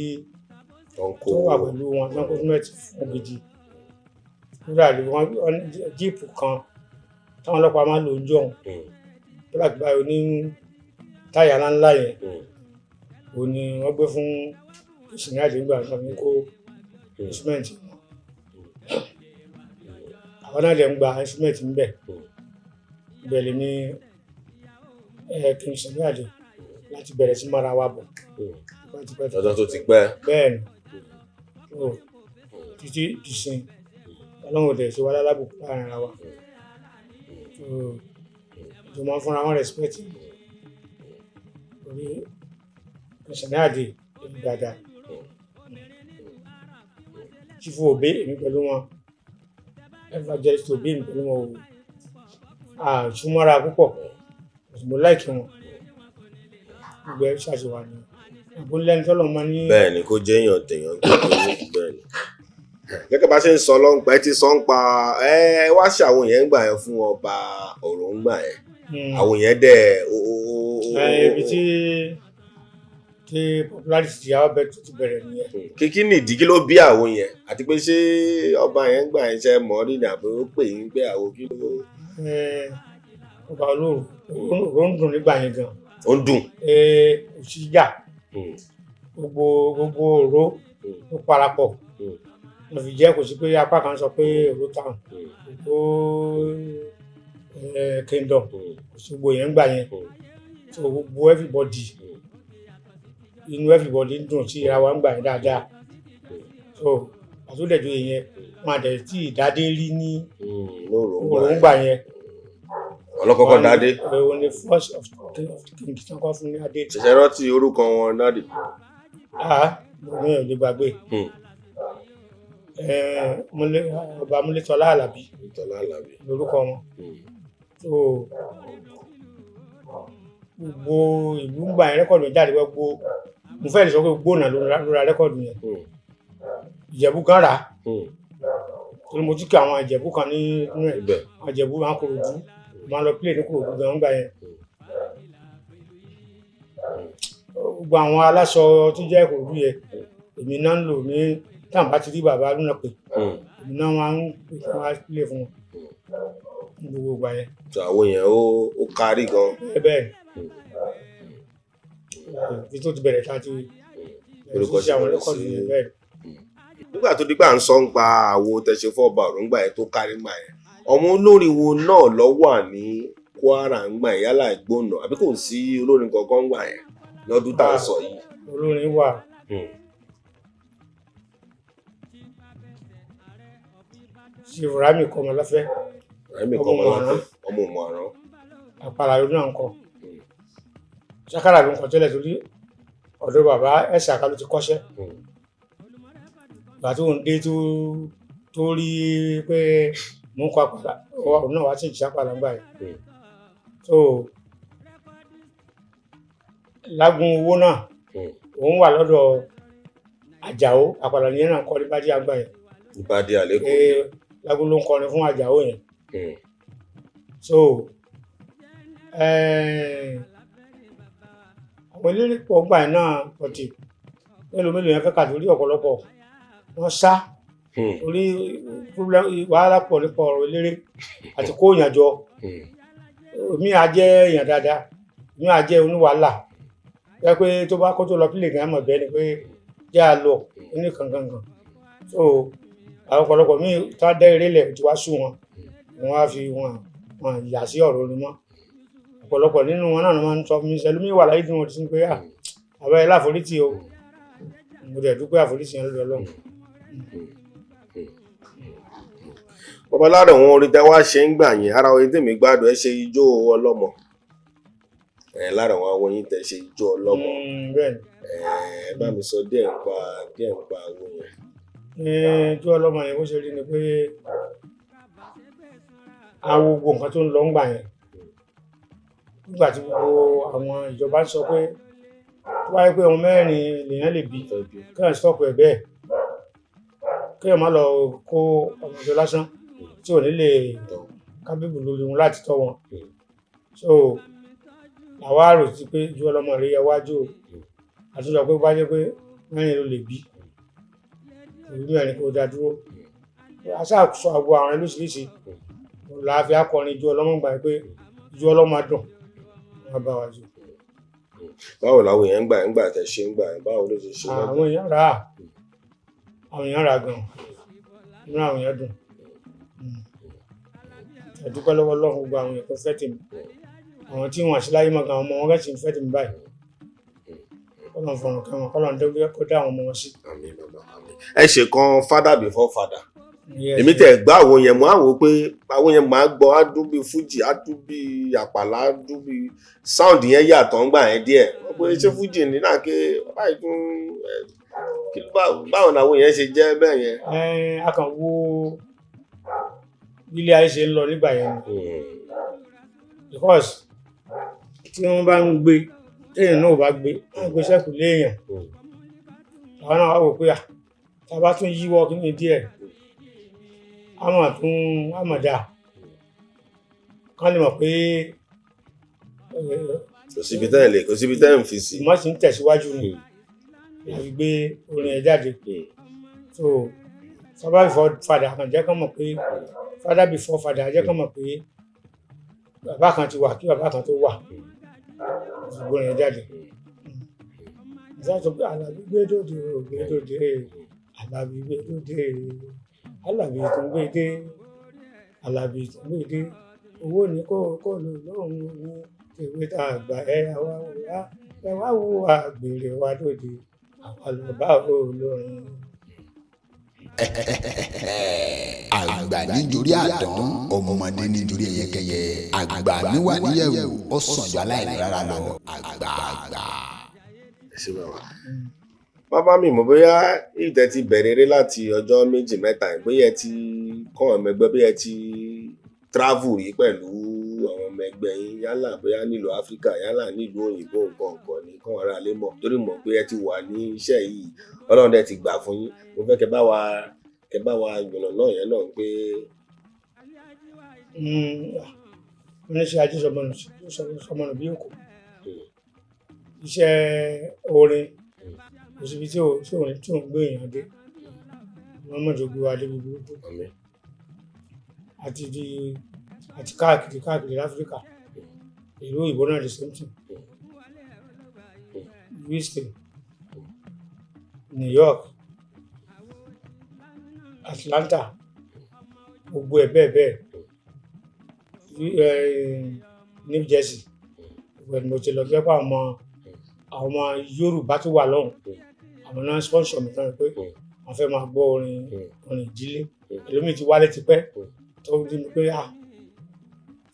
tó ń kó tó wà pẹ̀lú wọn tó ń kó instrument fún gidi. Kódà lè wọ́n jeep kan táwọn ọlọ́pàá máa ń lò ń jọ̀hún, tó láti báyìí oní táyà ńláńlá yẹn, òun ni wọ́n gbé fún Sunny Adé ńgbà náà ní kó instrument wọn. Àwọn náà lè ń gba instrument ńbẹ̀. Ibẹ̀ lèmi King Sunny Adé láti bẹ̀rẹ̀ sí mara wa bọ̀ tipẹ́tipẹ́. Lọ́jọ́ tó ti pẹ́. Bẹ́ẹ̀ ni. So títí dìsìn, Ọlọ́run ò dẹ̀ ṣe wá lálábùkù láàrin ara wa. So ìjọ máa ń fúnra wọn respect, torí Sunny Adé èmi dáadáa, Chief Obey, èmi pẹ̀lú wọn, Evangelist Obey, èmi pẹ̀lú wọn ò àṣùmọ́ra púpọ̀. Mo like wọn. Gbogbo ẹ̀ ṣàṣewà ní àbúlẹ́ni tọ́lọ́ máa ní. Bẹ́ẹ̀ ni, kó jẹ́ èèyàn tèèyàn kékeré, bẹ́ẹ̀ ni. Gẹ́gẹ́ bá ṣe ń sọ lọ́npa, ẹ ti sọ ń pa ẹ wá ṣàwọn yẹn ń gbà yẹn fún ọba ọ̀rọ̀ ń gbà yẹn. Àwọn yẹn dẹ̀ ó ó ó. Ibi tí popularity ti àwọn bẹ́ẹ̀ tó ti bẹ̀rẹ̀ nìyẹn. Kí nìdí, kí ló bí àwọn yẹn, àti pé ṣé ọba yẹn ń gbà yẹn ṣe mọ́ rí ni, àbí ó pè yín pé àwọn kí ló? Ọba olóòrò òró ń dùn nígbà yẹn gan. Ó ń dùn. Òṣìjà gbogbo òró ló parapọ̀ wọ́n fi jẹ́. Kò sí pé apá kan sọ pé Òró town, Òró kingdom, kò sí gbogbo yẹn ń gbà yẹn. So gbogbo everybody, inú everybody ń dùn sí ara wa ń gbà yẹn dáadáa. So àtúndẹ̀jọ yẹn wọn àdẹ̀ tí ìdádé rí ní Lóòrò ń gbà Òró ń yẹn. gbà yẹn. Ọlọ́kọ́kọ́ dádé. Òun ni first of king of king tí wọ́n kọ́ fún ní adé. Ṣẹ̀ṣẹ̀ rántí orúkọ wọn, daddy? Ah, mo ní ò lè gbàgbé. Ọba Múlétọ́lá Àlàbí. Tọ́lá Àlàbí. Lórúkọ wọn. So gbogbo ìlú ń gbà yẹn, record jáde, gbogbo, mo fẹ́ lè sọ pé gbogbo ọ̀nà ló ra record yẹn. Ìjẹ̀bú kan rà á, torí mo tún kí àwọn Ìjẹ̀bú kan nínú ẹ̀. Ibẹ̀. Àwọn Ìjẹ̀bú máa ń Kòròdú, máa ń lọ play ní Kòròdú gan gbà yẹn. Gbogbo àwọn aláṣọ tó jẹ́ Kòròdú yẹn, èmi náà ń lò ní táwọn bá ti rí bàbá lúnà pé èmi náà máa ń pè fún wa, play fún wọn ní gbogbo ìgbà yẹn. So àwọn yẹn ó kárí gan. Bẹ́ẹ̀ bẹ́ẹ̀, ibi tó ti bẹ̀rẹ̀ tá a ti bẹ̀rẹ̀ Orúkọ sí ṣe àwọn ti bẹ̀rẹ̀ record yẹn, bẹ́ẹ̀. Nígbà tó dígbà ń sọ ń pa àwo tẹ̀sẹ̀ fọ́ba òrùngbà yẹn tó kárí gbà yẹn, ọmọ olórin wo náà ló wà ní Kwara ń gbà yẹn, yálà Ìgbónà, àbí kò sí olórin kankan ń gbà yẹn lọ́dún tá à ń sọ yìí? Olórin wà. Chief Rami Kọmọláfẹ́. Rẹ̀mí Ọmọ Kọ́mọláfẹ́. Òmùaran. Ọmọ Òmùaran. Àpàlà ló náà ń kọ. Sákàrà ló ń kọ tẹ́lẹ̀, torí ọ̀dọ̀ bàbá ẹ̀sà kan ló ti kọ́ṣẹ́. Ìgbà tó ń dé tó rí pé mò ń kọ àpàlà, òun náà wá sí ìṣàpàlà ńgbà yẹn. So lágùn owó náà, òun wà lọ́dọ̀ Àjàó. Àpàlà nìyẹn náà ń kọ́ ní bájí àgbà yẹn. Ìbàdí àlékún. Pé lágùn ló ń kọrin fún Àjàó yẹn. So àwọn eléré pọ̀ gbà yẹn náà, ọ̀tí mélòó mélòó yẹn fẹ́ kà, torí ọ̀pọ̀lọpọ̀ wọ́n sá, torí problem, wàhálà pọ̀ nípa ọ̀rọ̀ eléré àti kó èèyàn jọ. Omi á jẹ́ èèyàn dáadáa, omi á jẹ́ oníwàhálà jẹ́ pé tó bá kó tó lọ pílè gan mọ̀ bẹ́ẹ̀ ni pé jẹ́ à lọ ní kankankan. So àwọn ọ̀pọ̀lọpọ̀ míì tó á dẹ́ eré lẹ̀ tí wàá sú wọn, wọn á fi wọn yà sí ọ̀rọ̀ orin mọ́. Ọ̀pọ̀lọpọ̀ nínú wọn náà ló máa ń sọ mi sẹ́lú mi wà láyé tí wọ́n ti sún pé à àbá ẹ láforítì o. Mo dẹ̀ dúpẹ́ àforítì yẹn lọ́dọ̀ Ọlọ́run. Bàbá, lára àwọn orin tẹ wá ṣe ń gbà yẹn, ara orin tèmi gbádùn, ẹ ṣe Ijó Ọlọ́mọ. Ẹ lára àwọn àwọn yín tẹ ṣe Ijó Ọlọ́mọ. Bẹ́ẹ̀ ni. Ẹ bá mi sọ díẹ̀ nípa àwọn yẹn. Ní Ijó Ọlọ́mọ yẹn, bó ṣe rí ni pé awo gbogbo nǹkan tó ń lọ ńgbà yẹn, nígbà tí gbogbo àwọn ìjọba ń sọ pé tó wáyé pé ọmọ mẹ́rin lèèyàn lè bí, kéèyàn stop ẹ̀ bẹ́ẹ̀, kéèyàn má lọ kó ọmọ ìjọ lásán tí ò ní lè kábíbù lórí wọn láti tọ́ wọn. So làwa rò sí pé Ijó Ọlọ́mọ rèé yẹ wájú o, àti sọ pé bá jẹ́ pé mẹ́rin ló lè bí, òbí mẹ́rin kò dá dúró. Aṣáàsọ àgbo àwọn lóṣìṣì làá fi akọrin Ijó Ọlọ́mọ gbà pé Ijó Ọlọ́mọ dùn, wọn bá wa jù. Báwo làwọn èèyàn ń gbà tẹ ṣe ń gbà yẹn? Báwo ló ṣe ṣe lọ́dún? Àwọn èèyàn rà á, àwọn èèyàn rà á gan, inú àwọn èèyàn dùn. A dúpẹ́ lọ́wọ́ Ọlọ́run, gbogbo àwọn èèyàn tó fẹ́ tèmi, àwọn tí wọ́n àṣì láyé mọ́ gan, àwọn ọmọ wọn kẹ́sì ń fẹ́ tèmi báyìí. Kọ́lọ́n fọ̀rùn kẹ́wọn, kọ́lọ́n dé kó dá àwọn ọmọ wọn sí. Àmín, bàbá, àmín. Ẹ ṣe kan Father Before Father. Yes. Èmi tẹ gbá àwọn yẹn, mo á wò ó pé àwọn yẹn máa gbọ́, á dún bí fújì, á dún bí àpàlà, á dún bí sound yẹn yàtọ̀ ń gbà yẹn díẹ̀. Wọ́n pé ṣé fújì ní náà ké báyìí tún ẹ, báwo làwọn yẹn ṣe jẹ́ bẹ́ẹ̀ yẹn? Ẹ a kàn wo bí ilé ayé ṣe ń lọ nígbà yẹn ni, because tí wọ́n bá ń gbé, téèyàn náà ò bá gbé, wọ́n gbé sẹ́kù léèyàn. Àwọn náà wá wò pé à tá a bá tún yíwọ́ kíní díẹ̀, á mà tún á mà dáa, kán lè mọ̀ pé Kò síbi tẹ́ ẹ̀ ń fi sí. Ìmọ̀ sì ń tẹ̀síwájú ni la fi gbé orin ẹ̀ jáde. So Father Before Father kàn jẹ́ kán mọ̀ pé Father Before Father jẹ́ kán mọ̀ pé bàbá kan ti wà kí bàbá kan tó wà. Fi gbé orin ẹ̀ jáde. Ìṣe sọ pé Àlàbí gbé dòde o, gbé dòde, Àlàbí gbé dòde, Àlàbí tún gbé dé, Àlàbí tún gbé dé, owó ní kó kó lò lóhùn ní tèwé tá a gbà, ẹ wá wá, ẹ wá wo àgbèrè wa dòde, àwa lọ bá olórin. Àgbà nítorí àdán, ọmọdé nítorí ẹyẹkẹyẹ, àgbà níwà níyẹ̀wò, ó sàn ju aláìní rárá lọ. Àgbà àgbà. Ẹ ṣé, bàbá. Bàbá mi, mọ̀ bóyá ìtẹ́ ti bẹ̀rẹ̀ eré láti ọjọ́ méjì mẹ́ta yìí, bóyá ẹ ti kọ́ ọmọ ẹgbẹ́, bóyá ẹ ti travel rí pẹ̀lú àwọn ọmọ ẹgbẹ́ yín, yálà bóyá nílùú Áfíríkà, yálà nílùú òyìnbó, nǹkan nǹkan ní kọ́ ara lé mọ̀, torí mọ̀ pé ẹ ti wà ní iṣẹ́ yìí, Ọlọ́run dẹ̀ ti gbà fún yín. Mo fẹ́ kẹ́ bá wa yànnà náà yẹn náà pé. Oníṣẹ́ ajé sọmọnù bí òkú, iṣẹ́ orin kò síbi tí ò ń gbé èèyàn dé. Wọ́n mọ̀jọ gbé wa débi burúkú. Àmín. Àti di àti káàkiri káàkiri láfíríkà, ìlú òyìnbó náà, the same thing, Houston, New York, Atlanta, gbogbo ẹ̀ bẹ́ẹ̀ bẹ́ẹ̀, New Jersey, gbogbo ẹ̀ ni mo ti lọ. Jẹ́ pé àwọn ọmọ Yorùbá tó wà lọ́hùn, àwọn náà sponsor mi tán pé wọ́n fẹ́ máa gbọ́ orin ìdílé. Ẹlòmíì ti wálé tipẹ́ tó rí mi pé, ah,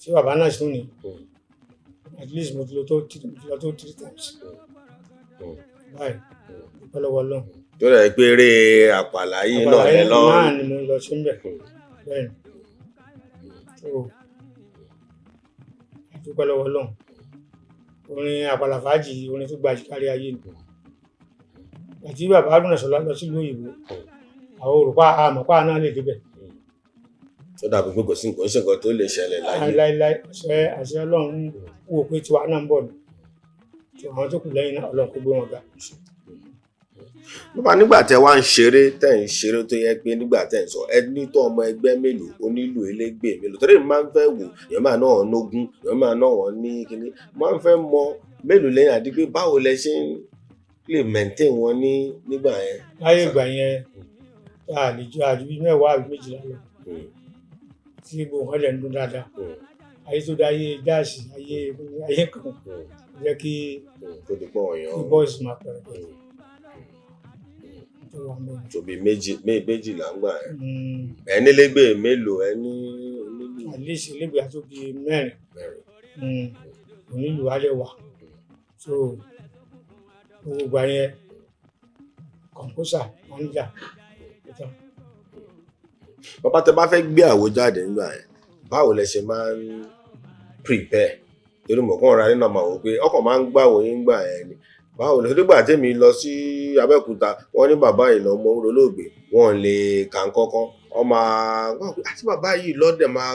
ṣé bàbá náà sùn ni? At least mo ti lọ tó three times báyìí, dúpẹ́ lọ́wọ́ Ọlọ́run. Tó rẹ̀ pé eré àpàlà yìí náà Àpàlà lẹ yìí lọ. Náà ni mo lọ sí ń bẹ̀, bẹ́ẹ̀ ni. So dúpẹ́ lọ́wọ́ Ọlọ́run, orin àpàlà fàájì, orin tó gbayì kárí ayé ni. Àti bàbá Haruna Ìṣọ̀lá lọ sílùú òyìnbó, àwọn òrùpa àmọ̀pá náà lè débẹ̀. Tó dàbí pé kò sí nǹkan ṣe nǹkan tó lè ṣẹlẹ̀ láyé. Láíláí, àṣẹ Ọlọ́run wò pé tiwa náà ń bọ̀ ni. Tí àwọn tó kù lẹ́yìn náà, Ọlọ́run kó gbé wọn ga. Bàbá, nígbà tẹ wá ń ṣeré, tẹ ń ṣeré, tó yẹ pé nígbà tẹ ń sọ ẹ ní tó ọmọ ẹgbẹ́ mélòó, onílù elégbè mélòó? Torí mi máa ń fẹ́ wò, èèyàn máa náà nógún, èèyàn máa náà wọ́n ní kíní, máa ń fẹ́ mọ mélòó lẹ́yìn àti pé báwo lẹ ṣe ń lè maintain wọn ní nígbà yẹn. Láyé ìgbà yẹn, a lè ju àjù bíi 10 àbí 12 lọ, tí gbogbo nǹkan dẹ̀ ń dún dáadáa. Ayé tó dá, ayé jazz, ayé ayé kan jẹ́ kí Tó di pọ̀ ọ̀yàn. kí boys máa pẹ̀rẹ̀ pẹ̀rẹ̀. Tó wà ń bẹ̀. Tó bí méjì, méjìlá ń gbà yẹn. Ẹ nílégbè mélòó ẹ ní onílù? At least ilégbè àti bíi mẹ́rin. Mẹ́rin. Onílù á lè wà. So gbogbo ìgbà yẹn, composer, manager, ó tán. Bàbá, tẹ bá fẹ́ gbé àwo jáde nígbà yẹn, báwo lẹ ṣe máa ń prepare? Torí mọ̀ kàn ra nínú àmọ̀ wò pé ọkàn máa ń gbàwò yín gbà yẹn ni. Báwo lẹ nígbà tèmi lọ sí Abẹ́òkúta, wọ́n ní bàbá yìí lọ mọ olóògbé, wọn lè kà ń kọ́kọ́ wọ́n máa wọ́n pé àti bàbá yìí lọ́dẹ̀ máa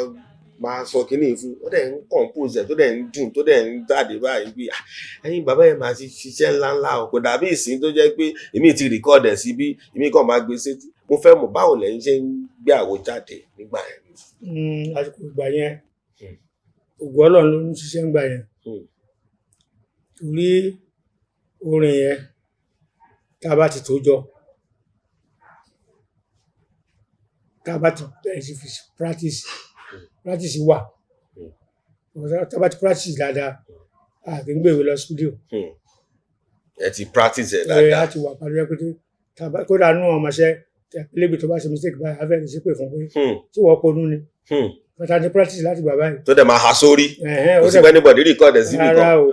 máa sọ kínní yìí fún wọ́n, dẹ̀ ń compose ẹ̀ tó dẹ̀ ń dùn, tó dẹ̀ ń jáde báyìí pé, "Ah, ẹ̀yin bàbá yẹn máa ti ṣiṣẹ́ ńláńlá o." Kò dàbí ìsín tó jẹ́ pé èmi ti record ẹ̀ síbí, èmi kàn máa gbé sétí. Mo fẹ́ mọ̀ báwo lẹ́yìn ṣe ń gbé àwo jáde nígbà yẹn. Àsìkò ìgbà yẹn, ògo Ọlọ́run ló ń ṣiṣẹ́ ńgbà yẹn. Torí orin yẹn, tá a bá ti tó jọ, tá a bá ti bẹ̀rẹ̀ sí fi practice, practice wà. Tá a bá ti practice dáadáa, a kì í gbé ìwé lọ studio. Ẹ ti practice ẹ Ẹ dáadáa. á ti wà parí ẹ pété. Tá a bá kódà nú ọmọọṣẹ́ lébi tó bá ṣe mistake báyìí, á fẹ́ lè ṣépè fún pé tí wọ́n ponú ni. Bàtà ti practice láti gbà báyìí. Tó dẹ̀ máa ha sórí. Ẹ̀hẹ́n, Kò ó sí dẹ̀ pé anybody record ẹ̀ síbì rárá kan. o,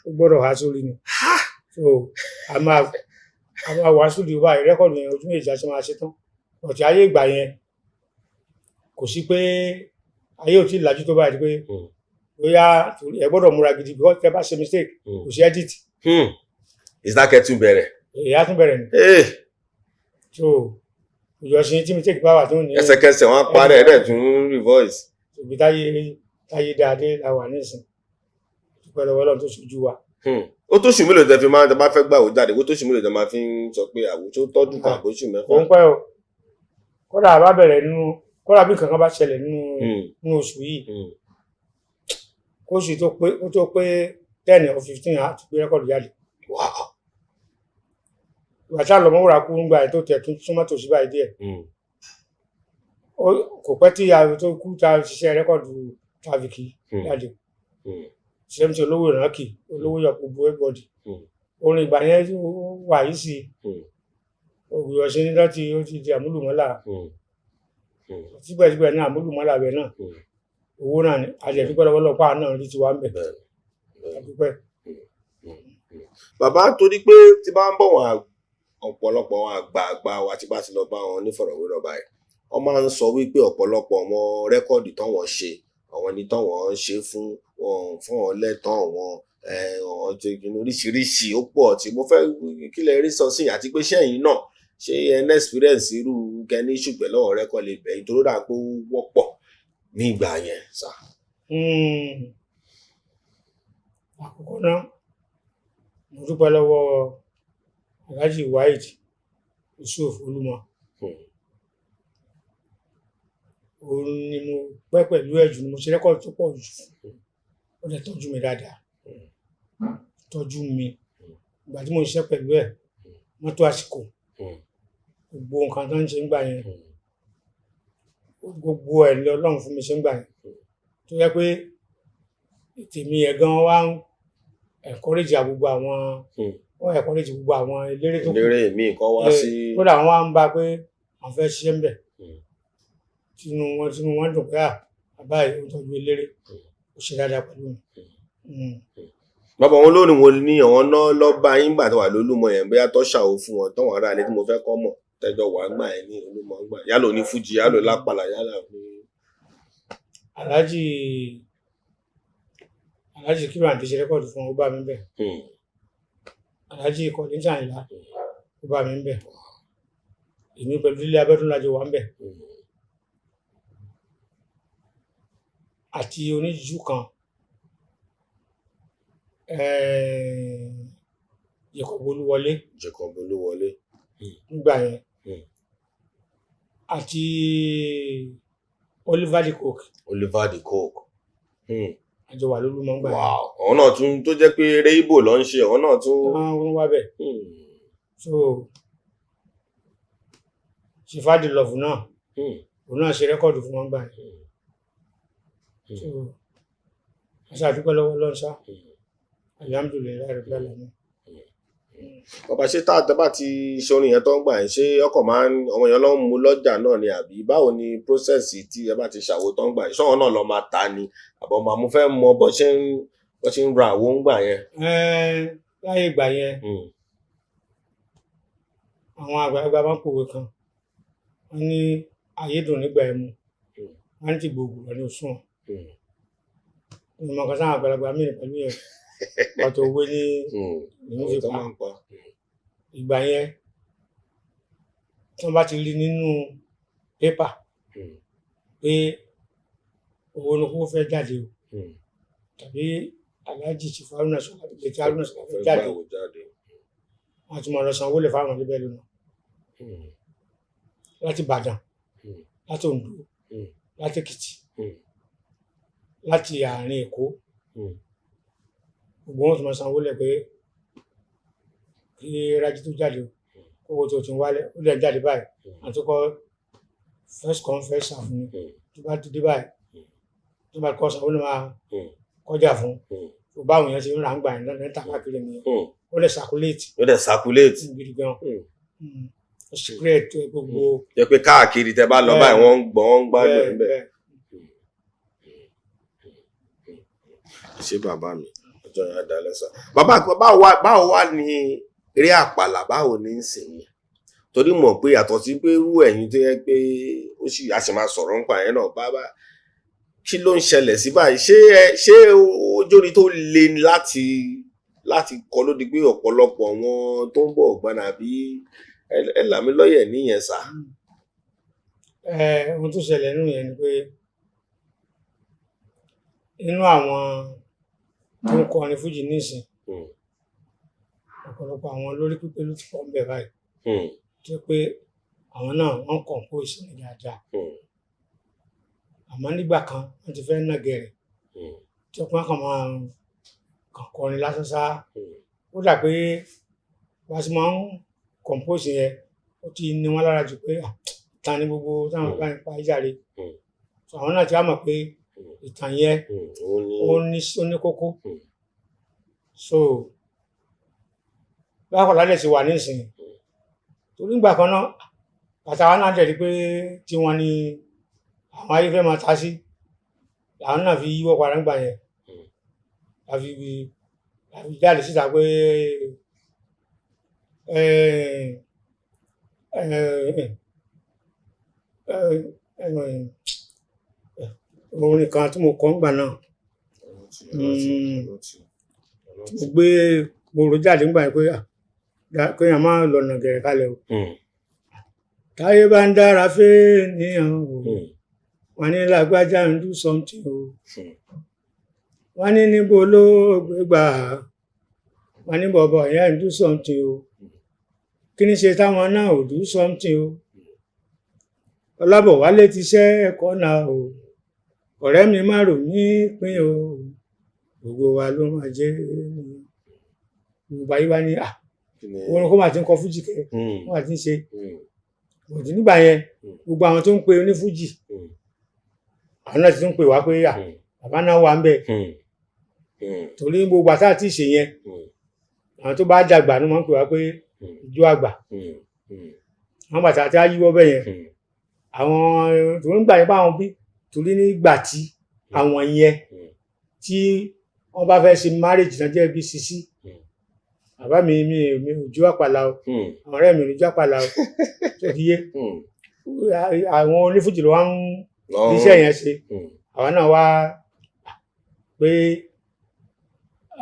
ó gbọ́dọ̀ há sórí ni. So a máa wá studio báyìí, record yẹn, ojú méjì àti máa ṣe tán. Ọ̀tí ayé ìgbà yẹn, kò sí pé ayé ò tí ì lajú tó báyìí pé bóyá ẹ gbọ́dọ̀ múra gidi, because tẹ bá ṣe mistake, kò sí edit. Ìsákẹ́ tún bẹ̀rẹ̀. Èyí á tún bẹ̀rẹ̀ ni. So ìjọsìn tí mistake bá wà tó ní Ẹsẹ̀kẹsẹ̀ wọ́n á parẹ́, ẹ̀ dẹ̀ tún revoice. Ibi táyé dáadé la wà nísìn, dúpẹ́ lọ́wọ́ Ọlọ́run tó ṣojú wa. Ó tó oṣù mélòó tẹ fi máa ń tẹ bá fẹ́ gbà wò jáde? Ó tó oṣù mélòó tẹ máa fi ń sọ pé àwò tó tọ́dún kan, àbóṣù Kò 6? ń pẹ́ o. Kódà bá bẹ̀rẹ̀ nínú, kódà bí nǹkan kan bá ṣẹlẹ̀ nínú nínú oṣù yìí, kóṣù tó pé, kó tó pé 10 or 15, á ti gbé record jáde. Ìgbà tí Àlọ́mọ́wúrà kú ńgbà yẹn, tó tẹ̀ tún súnmọ́ tòsí báyìí díẹ̀, kò pẹ́ tí a tó kú ta ṣiṣẹ́ record tàbíkì jáde. Sẹ́mi olówó ìránkì, olówó yọ gbogbo everybody. Orin ìgbà yẹn wà yìí sí. Ògùrọ̀ṣẹ́ ní láti ó ti di àmúlùmọ́là. Síbẹ̀síbẹ̀ náà, àmúlùmọ́là bẹ̀ náà, owó náà ni àjẹ̀dúpẹ́ lọ́wọ́ lọ́pàá náà rí tiwa ń bẹ̀. Àdúpẹ́. Bàbá, torí pé tí bá ń bọ̀ wọn, ọ̀pọ̀lọpọ̀ àwọn àgbààgbà wa, tí bá ti lọ bá wọn nífọ̀rọ̀wérọ̀ báyìí, wọ́n máa ń sọ wípé ọ̀pọ̀lọpọ̀ àwọn record táwọn ṣe, àwọn ẹni táwọn ń ṣe fún wọn, fún wọn lẹ́tọ̀ọ́ wọn, wọn ti kí oríṣiríṣi ó pọ̀. Tí mo fẹ́ kí lẹ rí sọ sí, àti pé sẹ́yìn náà ṣé ẹ ní experience irú kẹ́ni ṣùgbẹ́ lọ́wọ́ record lè bẹ̀ yín, torí ó dà pé ó wọ́pọ̀ ní ìgbà yẹn sà? Àkọ́kọ́ náà, mo dúpẹ́ lọ́wọ́ Alhaji Waheed Yusuf Olúmọ. Òun ni mo pẹ́ pẹ̀lú ẹ̀ jù, ni mo ṣe record tó pọ̀ jù. Ó dẹ̀ tọ́jú mi dáadáa, tọ́jú mi. Ìgbà tí mo ṣiṣẹ́ pẹ̀lú ẹ̀, mọ́tò, àsìkò, gbogbo nǹkan tó ń ṣe ń gbà yẹn, gbogbo ẹ̀ lọ Ọlọ́run fún mi ṣe ń gbà yẹn, tó yẹ pé tèmi ẹ̀ gan wá ń encourage gbogbo àwọn, wọ́n encourage gbogbo àwọn eléré tó kù. Eléré míì kan wá sí. Kódà wọ́n wá ń bá pé àwọn fẹ́ ṣiṣẹ́ ń bẹ̀, tinú wọn dùn pé à bàbá yìí ó tọ́jú eléré, ó ṣe dáadáa pẹ̀lú mi. Bàbá wọn lónìí wo ni àwọn náà lọ bá yín gbà tó wà lólúmọ yẹn, bóyá tó ṣàwó fún wọn, tọ́wọ́n ará ilé tí mo fẹ́ kọ́ mọ̀, tẹ́jọ́ wà gbà yẹn ní Olúmọ gbà, yálà oní fújì, yálà lápàlà, yálà ní. Alhaji Kíru Àǹdí ṣe record fún wọn, ó bá mi bẹ̀. Alhaji Kollington Àyìnlá, ó bá mi bẹ̀. Èmi pẹ̀lú Délé Abẹ́dún lájọ wà ń bẹ̀. Àti oníjù kan, Jacob Olúwọlé. Jacob Olúwọlé. Nígbà yẹn. Àti Oliver De Coque. Oliver De Coque. Àjọ wà lólúmọ ńgbà yẹn. Wow, àwọn náà tún tó jẹ́ pé eré Ìgbò ló ń ṣe, àwọn náà tún. Wọ́n wá bẹ̀. So Ṣèfádì Love náà, òun náà ṣe record fún wọn gbà yẹn. So a ṣáà dúpẹ́ lọ́wọ́ Ọlọ́run ṣá. Alhamdulillahi rabbil alamin. Bàbá, ṣé tá a bá ti ṣorin yẹn tó ń gbà yẹn, ṣé ọkọ̀ máa ń ọmọ yẹn ló ń mú lọ́jà náà ni, àbí báwo ni process tí ẹ bá ti ṣàwo tó ń gbà yẹn? Ṣọ́wọ́n náà lọ máa ta ni, àbọ̀ máa mo fẹ́ mọ bó ṣe ń ra àwo ń gbà yẹn? Láyé ìgbà yẹn, àwọn àgbàlagbà máa ń pòwe kan, wọ́n ní ayé dùn nígbà ẹmu, wọ́n ní ti gbogbo rẹ̀ ní òṣùwọ̀n. Ìmọ̀ kan sáwọn àgbàlagbà mìíràn pẹ̀lú yẹn, ọ̀tọ̀ òwe ní èmi Òwe fi tó pa. máa ń pa. Ìgbà yẹn, tí wọ́n bá ti rí nínú pépà pé owó ní kó fẹ́ jáde o, tàbí Alhaji Chief Haruna Ishola, late Haruna Ishola fẹ́ Fẹ́ jáde, gbàwó jáde. wọ́n ti máa lọ sanwó lè fáwọn níbẹ̀ lónà láti Ìbàdàn, láti Oǹdó, láti Èkìtì, láti àárín Èkó. Gbogbo wọn ti máa sanwó lẹ̀ pé kí Rájí tó jáde o, owó tó ti ń wálẹ̀, ó lè jáde báyìí. Àti kọ́ first come, first serve ni. Tó bá ti dé báyìí, tó bá kọ́ sanwó ló máa kọjá fún. Tó báwọn èèyàn ṣe ń rà ń gbà yẹn lọ́nà níta káàkiri nìyẹn. Ó lè circulate Ó dẹ̀ circulate. gidi gan. Ó circulate gbogbo. Jẹ́ pé káàkiri tẹ bá lọ báyìí, wọ́n ń gbọ́, wọ́n ń gbádùn ẹ̀ bẹ́ẹ̀. Bẹ́ẹ̀. Ṣé bàbá mi, ọjọ́ yẹn á dalẹ́ sá. Bàbá, báwo wá ní eré àpàlà, báwo ní í sìn yín? Torí mọ̀ pé yàtọ̀ sí pé irú ẹ̀yin tó yẹ pé ó sì a sì máa sọ̀rọ̀ nípa yẹn náà, bàbá, kí ló ń ṣẹlẹ̀ sí báyìí? Ṣé ẹ ṣé ojóni tó le ni láti kọ ló di pé ọ̀pọ̀lọpọ̀ wọn tó ń bọ̀ ọ̀gbọ́n, àbí ẹ là mí lọ́yẹ̀ níyẹn sá? Ohun tó ṣẹlẹ̀ nínú yẹn ni pé inú àwọn tó ń kọrin fújì nísìn, ọ̀pọ̀lọpọ̀ àwọn olórí pípé ló ti pọ̀ ń bẹ̀ báyìí, tó jẹ́ pé àwọn náà wọ́n compose ní dáadáa. Àmọ́ nígbà kan, wọ́n ti fẹ́ nà gẹ̀rẹ̀, tí wọ́n kàn máa kàn kọrin lásán sá. Ó dà pé bá a ṣe máa ń compose yẹn, ó ti ní wọn lára jù pé ìtàn ní gbogbo táwọn bá ń pa ìjàre. So àwọn náà ti wá mọ̀ pé ìtàn yẹn Òun ni ó ní kókó. So bákan lálẹ́ ti wà nísìnyí, torí ìgbà kan náà bàtà wa náà dẹ̀ rí pé tí wọ́n ní àwọn ayé fẹ́ máa ta sí, làwọn náà fi yíwọ́ padà ńgbà yẹn. La fi jáde síta pé ẹ ẹ ẹ ẹ orin kan tí mo kọ ńgbà náà, mo gbé, mo rò jáde ńgbà yẹn pé kéèyàn má lọ̀nà gẹ̀rẹ̀ kalẹ̀ o. Táyé bá ń dára fẹ́ẹ́nìyàn o, wọ́n ní lágbájá ń do something o. Wọ́n ní níbo ló gbé gbà, wọ́n ní bọ̀bọ̀ yẹn ń do something o. Kí ni ṣe táwọn náà ò do something o? Ọlábọ̀wálé ti ṣẹ́ ẹ̀kọ́ náà o. Ọ̀rẹ́ mi má rò mí pín o, gbogbo wa ló máa jẹ́ ènìyàn. Gbogbo ayé wa ní òun kó máa ti ń kọ fújì kẹ, wọ́n máa ti ń ṣe òdì nígbà yẹn. Gbogbo àwọn tó ń pe onífújì, àwọn náà ti tún pè wá pé bàbá náà wà ń bẹ̀, torí gbogbo àtà tí ì ṣe yẹn, àwọn tó bá dàgbà ló máa ń pè wá pé ìjọ àgbà. Àwọn bàtà tí a yíwọ́ bẹ̀ yẹn, àwọn torí nígbà yẹn báwọn bí, torí nígbà tí àwọn yẹn tí wọ́n bá fẹ́ ṣe marriage náà jẹ́ bí sisi. Bàbá mi, mi ò jó àpàlà o. Àwọn ọ̀rẹ́ mi ò ní jó àpàlà o, tó ti yé. Àwọn onífújì ló wá ń iṣẹ́ yẹn ṣe. Àwa náà wá pé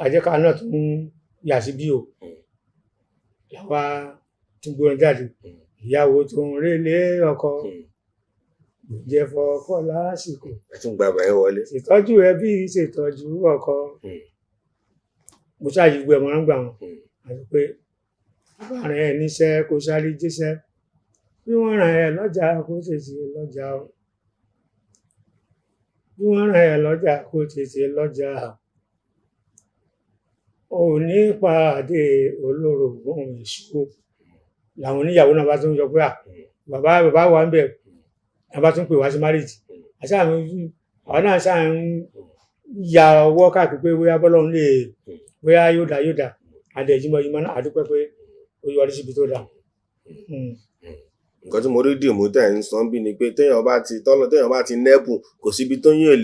àjẹká náà tún yà sí bí o, làwa tún gbórin jáde. Ìyàwó tó ń relé ọkọ, jẹ́ fọkọ lásìkò. Ẹ tún gba àbáyé wọlé. Ṣètọ́jú ẹbí, ṣètọ́jú ọkọ. Mo ṣáàyè gbogbo ẹ̀mọ́ràn gbà wọn àti pé bá rẹ̀ ẹ́ níṣẹ́, kó sáré jíṣẹ́. Bí wọ́n ràn ẹ́ lọ́jà, kó tètè lọ́jà o. Bí wọ́n ràn ẹ́ lọ́jà, kó tètè lọ́jà. Ò ní pàdé olórogún èṣù. Làwọn oníyàwó náà bá tún sọ pé bàbá, bàbá wa ń bẹ̀. Bàbá tún pè wá sí marriage. Àṣà àwọn náà ṣáà ń ya ọwọ́ káàkiri pé bóyá bọ́lọ́run lè, bóyá yóò dá, yóò dá. Adéjúmọ́ náà, àdúpẹ́ pé ó yọrí síbi tó dáa. Nǹkan tí mo rí dìmú tẹ̀ ń sọ bí ni pé téèyàn bá ti tọ́lọ, téèyàn bá ti nẹ́bùn, kò síbi téèyàn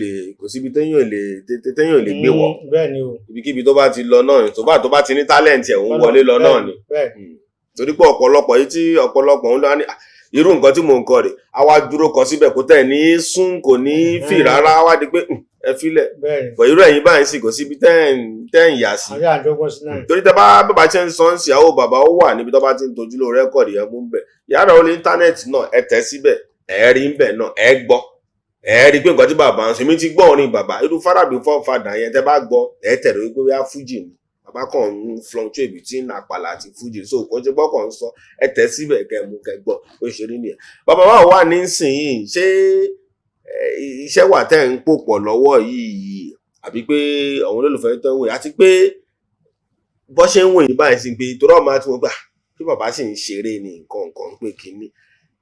lè gbé wọ̀. Bẹ́ẹ̀ ni o. Ibikíbi tó bá ti lọ náà, tó bá ti ní talent ẹ̀, ń wọlé lọ náà ni. Torí pé ọ̀pọ̀lọpọ̀ yìí tí ọ̀pọ̀lọpọ̀ ń lọ ní, "Ah, irú nǹkan tí mò ń kọ rè," á wá dúró kọ síbẹ̀, kó tẹ̀ ní sún, kò ní fì rárá, á wá di pé, ẹ filẹ̀." Bẹ́ẹ̀ ni. Bọ̀ irú ẹ̀yin báyìí sì, kò síbi tẹ́ ń yà sí. Àti àdógún sí náà. Torí tẹ bá bàbá ṣe ń sọ ń sì àwọn bàbá, ó wà níbi tó bá ti ń tojú ló record yẹn mú bẹ̀ yàrá orí internet náà, ẹ tẹ̀ síbẹ̀, ẹ rí ń bẹ̀ náà, ẹ gbọ́, ẹ rí pé nǹkan tí bàbá ń sọ. Èmi ti gbọ́ orin bàbá, irú Farabi fọ́fadà yẹn, tẹ bá gbọ́, ẹ tẹ̀lé wípé bóyá fújì ni bàbá kàn ń fluctuate between àpàlà àti fújì, so kò ṣe gbọ́ kàn ń sọ. Ẹ tẹ̀ síbẹ̀, kẹ mú, kẹ gbọ́ bó ṣe rí nìyẹn. Bàbá wa wà nísìnyìí, ṣé iṣẹ́ wà tẹ́ ń pò pọ̀ lọ́wọ́ yìí, àbí pé àwọn olólùfẹ́ tó ń wò yìí, àti pé bọ́ ṣe ń wò yín báyìí sí pé torí ọmọ àti wọn gbà bí bàbá sì ń ṣeré ní nǹkan nǹkan ń pè kínní,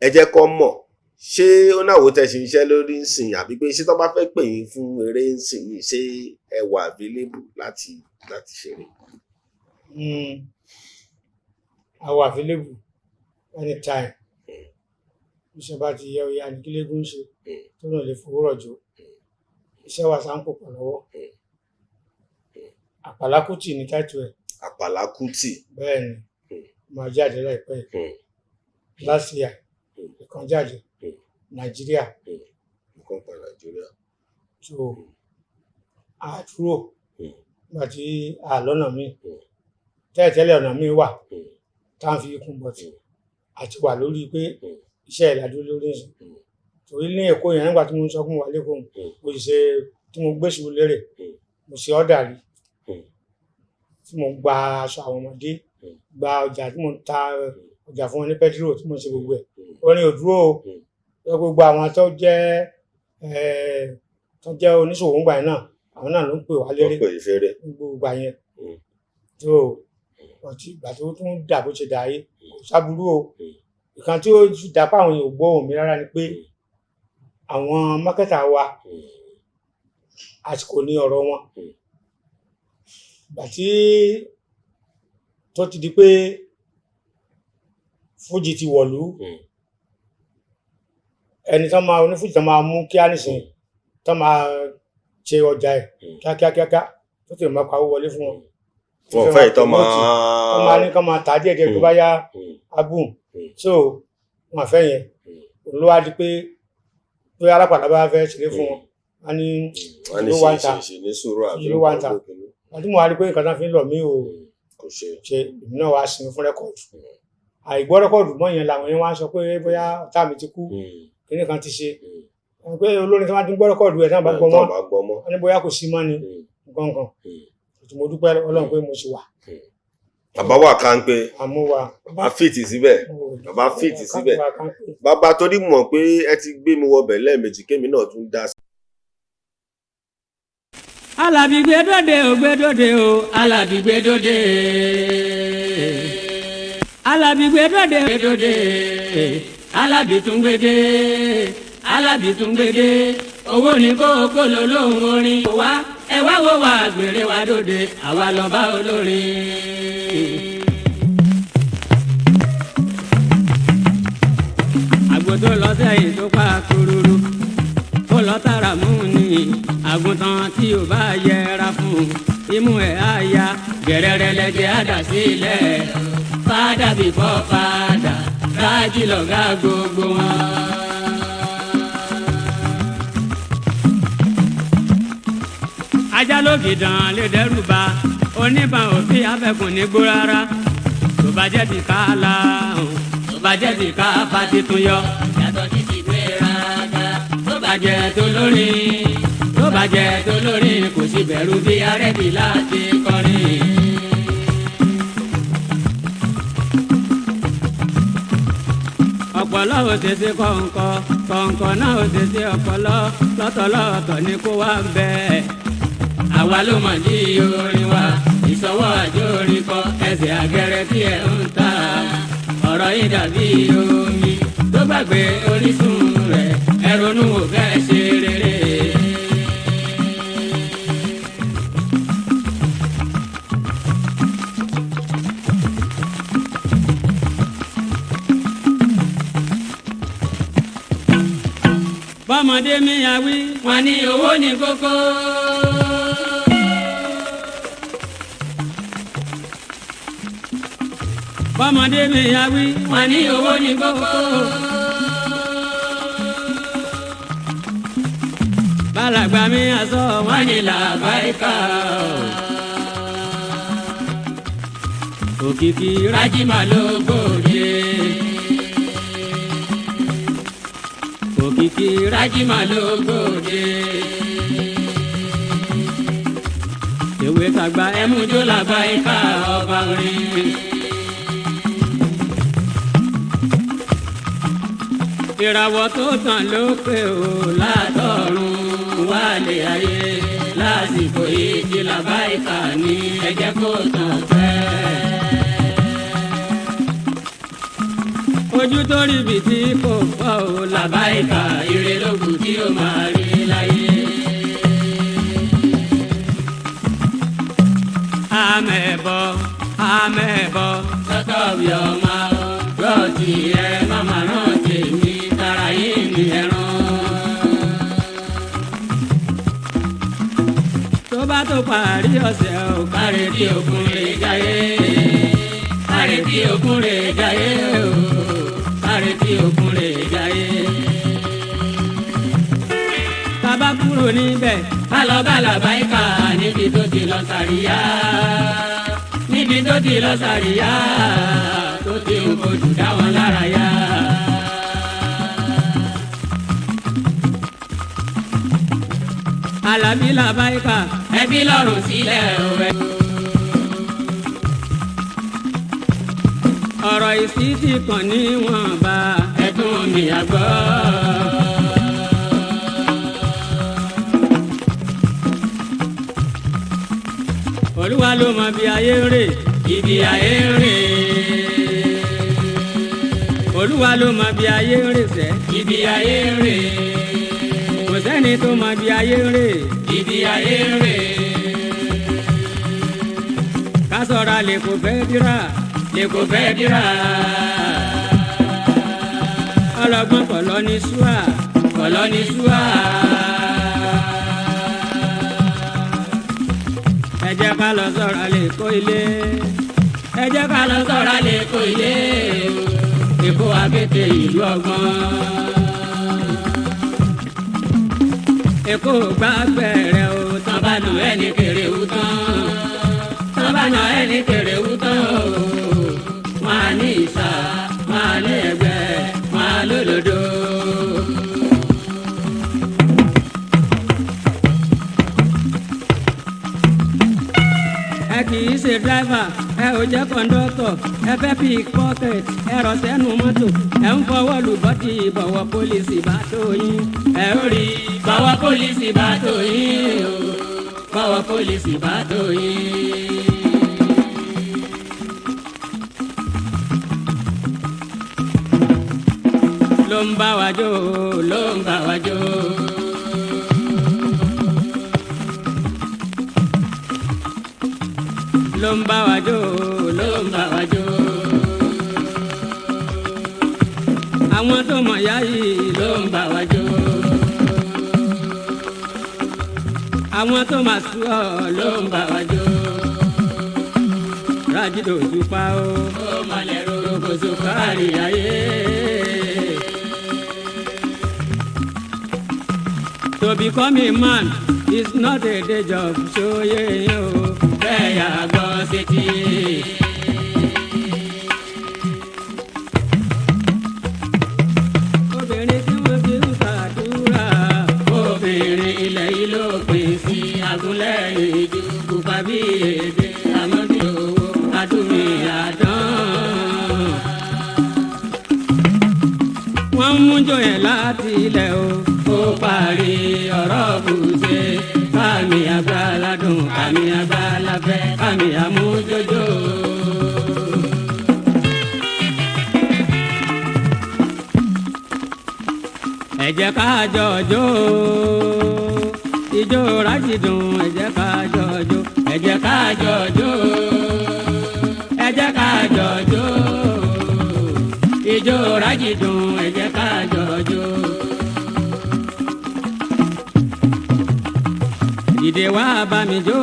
ẹ jẹ́ kó mọ̀, ṣé ó náà wò tẹ́ ṣe iṣẹ́ lórí ń sìn, àbí pé ṣé tó bá fẹ́ pè yín fún eré ń sìn yìí, ṣé ẹ wà available láti ṣeré? A wà available anytime. Iṣẹ́ bá ti yẹ, oyè àníkílégún ṣe tó náà lè fowó rọ̀jò. Iṣẹ́ wa sá ń pò pọ̀ lọ́wọ́. Àpàlà Kútì ní title ẹ̀. Àpàlà Kútì. Bẹ́ẹ̀ ni, máa jáde láìpẹ́ yìí. Last year, ìkan jáde, Nàìjíríà. Nǹkan pa Nàìjíríà. So àdúró nígbà tí àlọ́nà míì tẹ́lẹ̀tẹ́lẹ̀, ọ̀nà míì wà tá à ń fi kún bọ̀tì àti wà lórí pé iṣẹ́ ìlàdúró lórí ìsìn. Torí ní Èkó yẹn, nígbà tí mo ń sọ fún wa lẹ́kọ̀ọ́, mo sì ṣe tí mo gbé sùúrù lérè, mo ṣe ọ́dà rí tí mo gba aṣọ àwọn ọmọdé, gba ọjà tí mo ń ta ọjà fún wọn ní pẹtiró, tí mo ń ṣe gbogbo ẹ̀. Orin ò dúró o. Pé gbogbo àwọn tó jẹ́ oníṣòwò ńgbà yẹn náà, àwọn náà ló ń pè wá léré Wọ́n pè é fẹ́rẹ́. ní gbogbo ìgbà yẹn. Tó ọtí ìgbà tó tún dà bó ṣe dà yìí, kò sábúrú o. Ìkan tí ó dà pé àwọn èèyàn ò gbọ́ ohùn mi rárá ni pé àwọn marketer wa, àsìkò ní ọ̀rọ̀ wọn. Ìgbà tí tó ti di pé fújì ti wọ̀lú, ẹni tó máa onífújì tó máa mú kíá nísìnyí, tó máa ṣe ọjà ẹ̀ kíákíá kíákíá, tó sì máa pawó wọlé fún wọn. Wọn fẹ́ ìtọ́ máa Tó máa ní kán máa tà á díẹ̀díẹ̀, tó bá yá album. So wọn àfẹ́ yẹn. Òun ló wá di pé alápàdá bá fẹ́ ṣeré fún wọn, wọn ní Wọ́n ní ló wá ń ta. ṣe ṣe ní sùúrù àbí Ló wá ń ta. nǹkan tó kìíní. Àti mo wá rí pé nǹkan tán fi ń lọ mí ò Kò ṣe. ṣe, èmi náà wá sinmi fún record. Àìgbọ́ record mọ́ yẹn làwọn yẹn wá ń sọ pé bóyá ọ̀tá mi ti kú, kíní kan ti ṣe. Wọn pé olórin tí wọ́n ti ń gbọ́ record ẹ̀ tí wọ́n bá gbọ́ Tọ́ mọ́, bá gbọ́ mọ́. wọ́n ní bóyá kò sí mọ́ ni nǹkan kan. Tí mo dúpẹ́ Ọlọ́run pé mo sì wà. Bàbá wà kánpé. Àmúwa. Bàbá fìtì síbẹ̀. Bàbá fìtì síbẹ̀. Bàbá, torí mọ̀ pé ẹ ti gbé mi wọbẹ̀ lẹ́ẹ̀mejì, kémi náà tún dá sí. Alábí gbẹdọdẹ o, gbẹdọdẹ o, Alábí gbẹdọdẹ. Alábí gbẹdọdẹ, gbẹdọdẹ, Alábí tún gbẹdẹ, Alábí tún gbẹdẹ. Owó ní kókó ló lóhùn orin wa, ẹ wá wo wa gbèrè wa dòde, àwa lọ bá olórin. Àgbo tó lọ sẹ́yìn tó pa kúrúrú, ó lọ tààrà mú ni. Àgùntàn tí ò bá yẹra fún, imú ẹ̀ á ya gẹ̀rẹ́rẹ́ lẹ́jẹ̀ á dà sílẹ̀. Fada before fada, rájì lọ̀gá gbogbo wọn. Ajá ló fìdán lè dẹ́rù ba oníbọn, òfin abẹ́kùn ní gbó rárá. Tó bá jẹ́ ti ká la, tó bá jẹ́ ti ká fa titun yọ. Yàtọ̀ ní ti gbéraga, tó bá jẹ́ tó lórí, tó bá jẹ́ tó lórí, kò sí bẹ̀rù bí arẹ́bí láti kọrin. Ọ̀pọ̀lọ́ ò ṣe kọ̀ǹkọ̀, kọ̀ǹkọ̀ náà ò ṣe ọ̀pọ̀lọ́, lọ́tọ̀lọ́tọ̀ ni kó wá ń bẹ́ẹ̀. Àwa ló mọ̀ ní orin wa, ìṣọwọ́ àjò orin kọ ẹsẹ̀ àgẹrẹ tí ẹ̀ ń ta. Ọ̀rọ̀ yìí dàbí omi tó gbàgbé orísun rẹ̀, ẹ ronú wò fẹ́ ṣe rere. Bọ́mọdé mi yà wí. Wọ́n ní owó ní kókó. Bọ́mọdé mi yà wí. Wọ́n ní owó ní kókó. Bálàgbà mi àsọ wọ́n ní làbáìkà. Òkìkí rájímà ló gbòde. Òkìkí rájímà ló gbòde. Èwe tàgbà ẹmújó làbáìkà ọba orin. Ìràwọ̀ tó tàn lókè o látọ̀run wálé ayé lásìkò ìjì làbáìkà ní ẹ jẹ́ kó tàn pẹ́. Ojú tó rí ibi tí kò fọ́ o làbáìkà ire lókun tí ó máa rí láyé. Amẹ̀bọ amẹ̀bọ sọ́tọ̀ bí ọmọ rọ́ọ̀tì ẹ máma rán tèmi tara yìí ní ẹran. Tó bá tó parí ọ̀sẹ̀ o kárí tí òkun lè jáyé kárí tí òkun lè jáyé o kárí tí òkun lè jáyé. Bàbá kúrò níbẹ̀ ká lọ bá làbáìkà níbi tó ti lọ sàríyá níbi tó ti lọ sàríyá tó ti ń fojú dá wọn lára yá. Àlàbí làbáìkà ẹbí lọ́rùn sílẹ̀ òwe. Ọ̀rọ̀ ìsítì kan níwọ̀nba ẹ̀dùn mi àgbọ̀. Olúwa ló mọ bí ayé ń rè ibi ayé ń rè. Olúwa ló mọ bí ayé ń rè sẹ́ ibi ayé ń rè. Kò sẹ́ni tó mọ bí ayé ń rè ibi ayé ń rè. Ká sọ̀ra lè kó fẹ́ dírà lè kó fẹ́ dírà. Ọlọ́gbọ́n kọ̀lọ́ ní ṣúà kọ̀lọ́ ní ṣúà. Ẹ jẹ́ ká lọ sọ̀rọ̀ lè kó ilé. Ẹ jẹ́ ká lọ sọ̀rọ̀ lè kó ilé. Èkó akéte ìlú ọgbọ́n. Èkó gbàgbẹ́rẹ́ o tán bá nà ẹni kéré wú tán. Tán bá nà ẹni kéré wú tán o. Wọ́n á ní ìsà, wọ́n á ní ẹgbẹ́, wọ́n á lólòdó. Ẹ kì í ṣe dráìvà, ẹ ò jẹ́ kọ́ńdọ́tọ̀, ẹ fẹ́ pickpocket, ẹ rọ̀ sẹ́nu mọ́tò, ẹ ń fọwọ́ lù bọ́dì bọ̀wọ̀ pólísì bá tó yín. Ẹ ó rí bọ̀wọ̀ pólísì bá tó yín o, bọ̀wọ̀ pólísì bá tó yín. Ló ń bá wa jó, ló ń bá wa jó. Ló ń bá wa jó, ló ń bá wa jó. Àwọn tó mọ̀ yá yìí ló ń bá wa jó. Àwọn tó mà sú ọ ló ń bá wa jó. Rájídò Òṣùpá o. Ó malẹ̀ rògbòsò kárí ayé. To become a man is not a day job, ṣóyè yín o. Bẹ́ẹ̀ yà gbọ́ sétí. Obìnrin tí wọ́n fi ń ṣàdúrà. Obìnrin ilẹ̀ yìí ló pín sí agúnlẹ̀ ìjú pupa bí èdè àmọ́bí owó adúmí àdán. Wọ́n ń mú jòyè láti ilẹ̀ o. Ó parí ọ̀rọ̀ bùṣe. Kàmí àgbàládùn, kàmí àgbàláfẹ́, kàmí àmújójó. Ẹ jẹ́ ká jọ jó ijó rájìdùn, ẹ jẹ́ ká jọ jó, ẹ jẹ́ ká jọ jó, ẹ jẹ́ ká jọ jó, ijó rájìdùn, ẹ jẹ́ ká jọ jó. Dìde wá bá mi jó,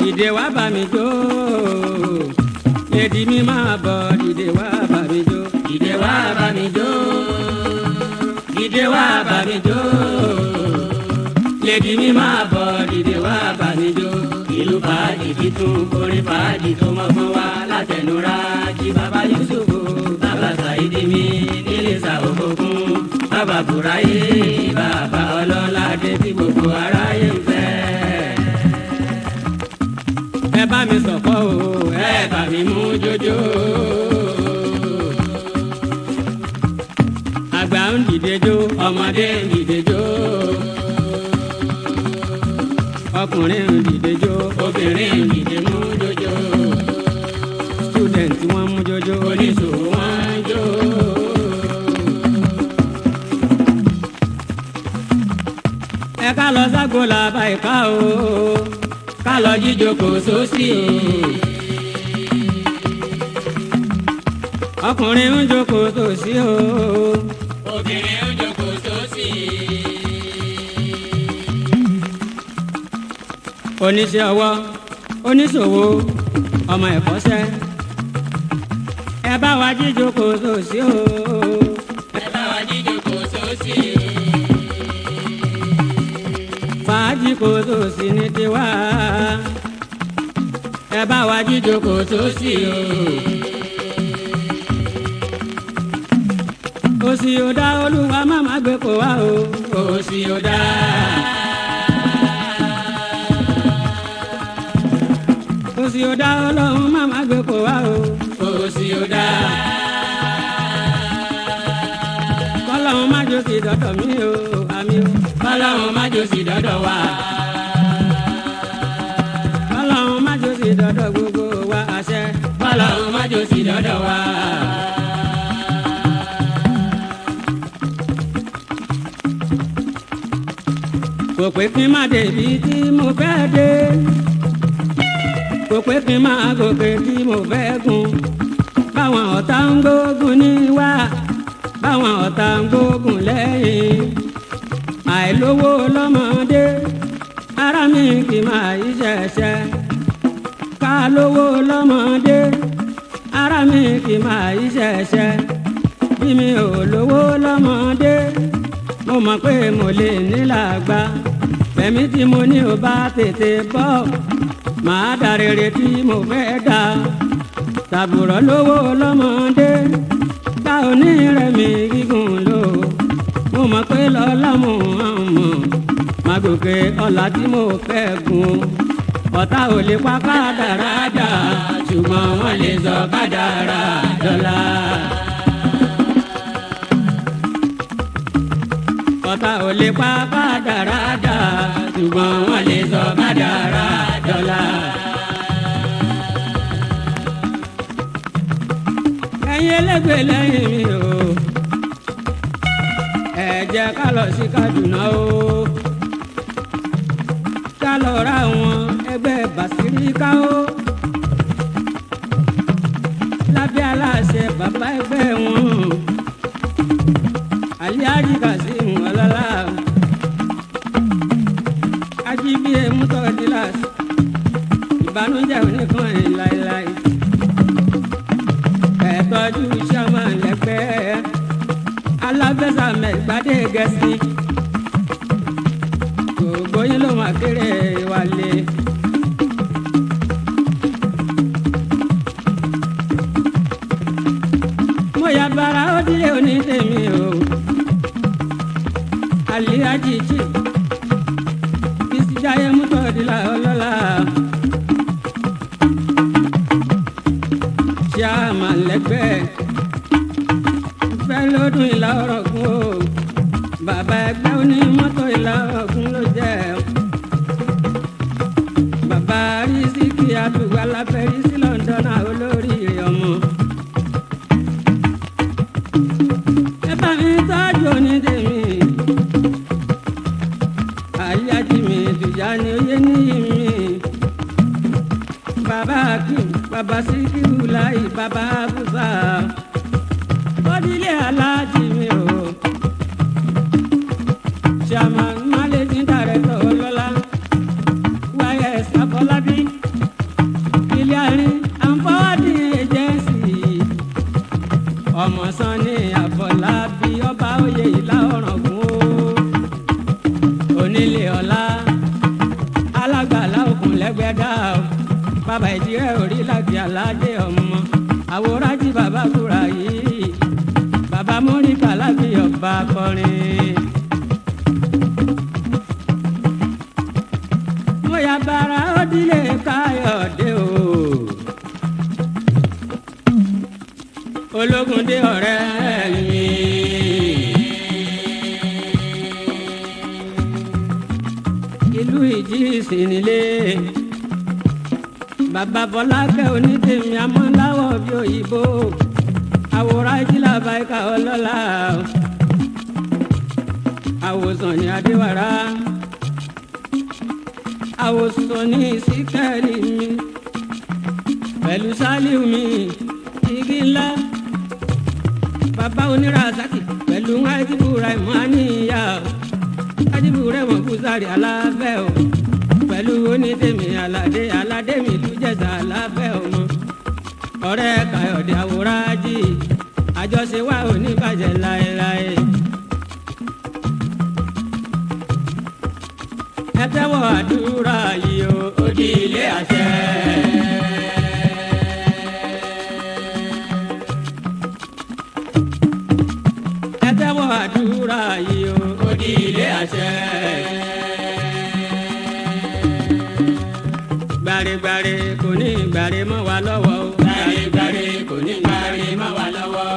dìde wá bá mi jó, lèdí mi máa bọ̀, dìde wá bá mi jó. Dìde wá bá mi jó, dìde wá bá mi jó, lèdí mi máa bọ̀, dìde wá bá mi jó. Ìlú fàájì títún, orin fàájì tó mọ́gbọ́n wá látẹnura jí bàbá Yusufu, bàbá Saidi mi nílé sàókòkun, bàbá Buraye, bàbá Ọlọ́ládé tí gbogbo aráyé ń fẹ́. Ẹ bá mi sọ̀kọ́ o, ẹ bá mi mú jójó. Àgbà ń dìde jó, ọmọdé ń dìde jó, ọkùnrin ń dìde jó, obìnrin ń dìde mú jójó. Student wọn mú jójó, oníṣòwò wọn ń jó. Ẹ ká lọ ságbo làbá ìka o, ká lọ jíjó kò sósì o. Ọkùnrin ń jókòó sósì o, obìnrin ń jókòó sósì. Oníṣẹ́ ọwọ́, oníṣòwò, ọmọ ẹ̀kọ́ṣẹ́, ẹ bá wa jíjó kò sósì o. Ẹ bá wa jíjó kò sósì. Fàájì kò sósì ní tiwa, ẹ bá wa jíjó kò sósì o. Òsì ò dá, Olúwa má má gbé kó wá o. Òsì ò dá. Òsì ò dá, Ọlọ́run má má gbé kó wá o. Òsì ò dá. Kọ́lọ́run má jò sí dọ́dọ̀ mi o, àmì o. Kọ́lọ́run má jò sí dọ́dọ̀ wa. Kọ́lọ́run má jò sí dọ́dọ̀ gbogbo wa, àṣẹ. Kọ́lọ́run má jò sí dọ́dọ̀ wa. Kò pé kí n má débi tí mo fẹ́ dé, kò pé kí n má gòkè tí mo fẹ́ gùn. Báwọn ọ̀tá ń gbógun ní wá, báwọn ọ̀tá ń gbógun lẹ́yìn, àìlówó lọ́mọdé ara mi kì máa yí ṣẹ̀ṣẹ̀. Ká lówó lọ́mọdé ara mi kì máa yí ṣẹ̀ṣẹ̀. Bí mi ò lówó lọ́mọdé, mo mọ̀ pé mo lè nílàgbà. Bẹ̀mí tí mo ní ò bá tètè bọ́, màá dà rere tí mo fẹ́ dà. Tàbùrọ̀ lówó lọ́mọdé tá ò ní rẹ̀ mí gígùn lò. Mo mọ̀ pé lọ́lá mo hàn mọ̀, má gòkè ọ̀la tí mo fẹ́ gùn. Ọ̀tá ò lè pa kádàrá dà, ṣùgbọ́n wọ́n lè sọ kádàrá dọ́là. Ọ̀tá ò lè pa kádàrá dà, ṣùgbọ́n wọ́n lè sọ kádàrá dọ́là. Ẹ̀yin ẹlẹ́gbẹ̀ẹ́ lẹ́yìn mi o, ẹ jẹ́ ká lọ sí Kaduna o, ká lọ ra àwọn ẹgbẹ́ Bàsíríkà o, lábẹ́ aláṣẹ bàbá ẹgbẹ́ wọn, Alhaji Kazeem Ọlọ́lá, Ajíbíyé Motor Dealers. Ìbànújẹ́ oníkan ẹ̀ láéláé. Ẹ̀tọ́jú sàmà lẹ́gbẹ́ aláfẹ́sàmẹ̀ gbadé gẹ̀ẹ́sì, gbogbo yín ló máa kéré wálé. Mo yà bàrà ó dílé onítèmi o, Alhaji Chief Bísíjáyé Motor Dealer Ọlọ́lá, ṣáàmà lẹ́gbẹ́ fẹ́ lọ́dún ìlà ọ̀rọ̀gùn o, bàbá ẹgbẹ́ onímọ́tò ìlà ọ̀rọ̀gùn ló jẹ́. Bàbá Rísíkì àdúgbò aláfẹ́rí sí London, olórí ọmọ. Ẹ bá mi tọ́jú onítèmi, Alhaji mi Tìjàní oyè níyì mi, bàbá Akim, bàbá Síkírù láì, bàbá Abusa, bọ́dílé aláàjì mi o, chairman managing director. lẹ́gbẹ̀dá o. Bàbá ìdírẹ́ orí láti aládé ọmọ. Àwòrán jí bàbá búra yìí. Bàbá Mọ́ríkà lábí ọba kọrin. Mo yà bàrà òdìlé Káyọ̀dé o. Ológundé ọ̀rẹ́ mi. Ìlú Ìjísìn nílé. Bàbá Fọlákẹ́ onítèmi amọ́láwọ̀ bí òyìnbó. Àwòrán ajílà báyìíká ọlọ́lá. Àwòsàn ní Adéwàrà. Àwòsàn ní Síkẹ́rì mi. Pẹ̀lú Sálíù mi, igi ńlá. Bàbá onírasàkì pẹ̀lú Ájíbúra ìmọ̀ àníyá o. Ájíbúra ìmọ̀ Fúsárì aláfẹ́ o. Pẹ̀lú onítèmi aládé aládé mi lújẹ̀sà aláfẹ́ o mọ́. Ọ̀rẹ́ Káyọ̀dé àwòrájì àjọṣe wa ò ní bàjẹ́ láéláé. Ẹ tẹ́wọ́ àdúrà yìí o, ó di ilé àṣẹ. Ẹ tẹ́wọ́ àdúrà yìí o, ó di ilé àṣẹ. Gbàrègbàrè kò ní gbàrè mọ́ wa lọ́wọ́ o. Gbàrègbàrè kò ní gbàrè mọ́ wa lọ́wọ́.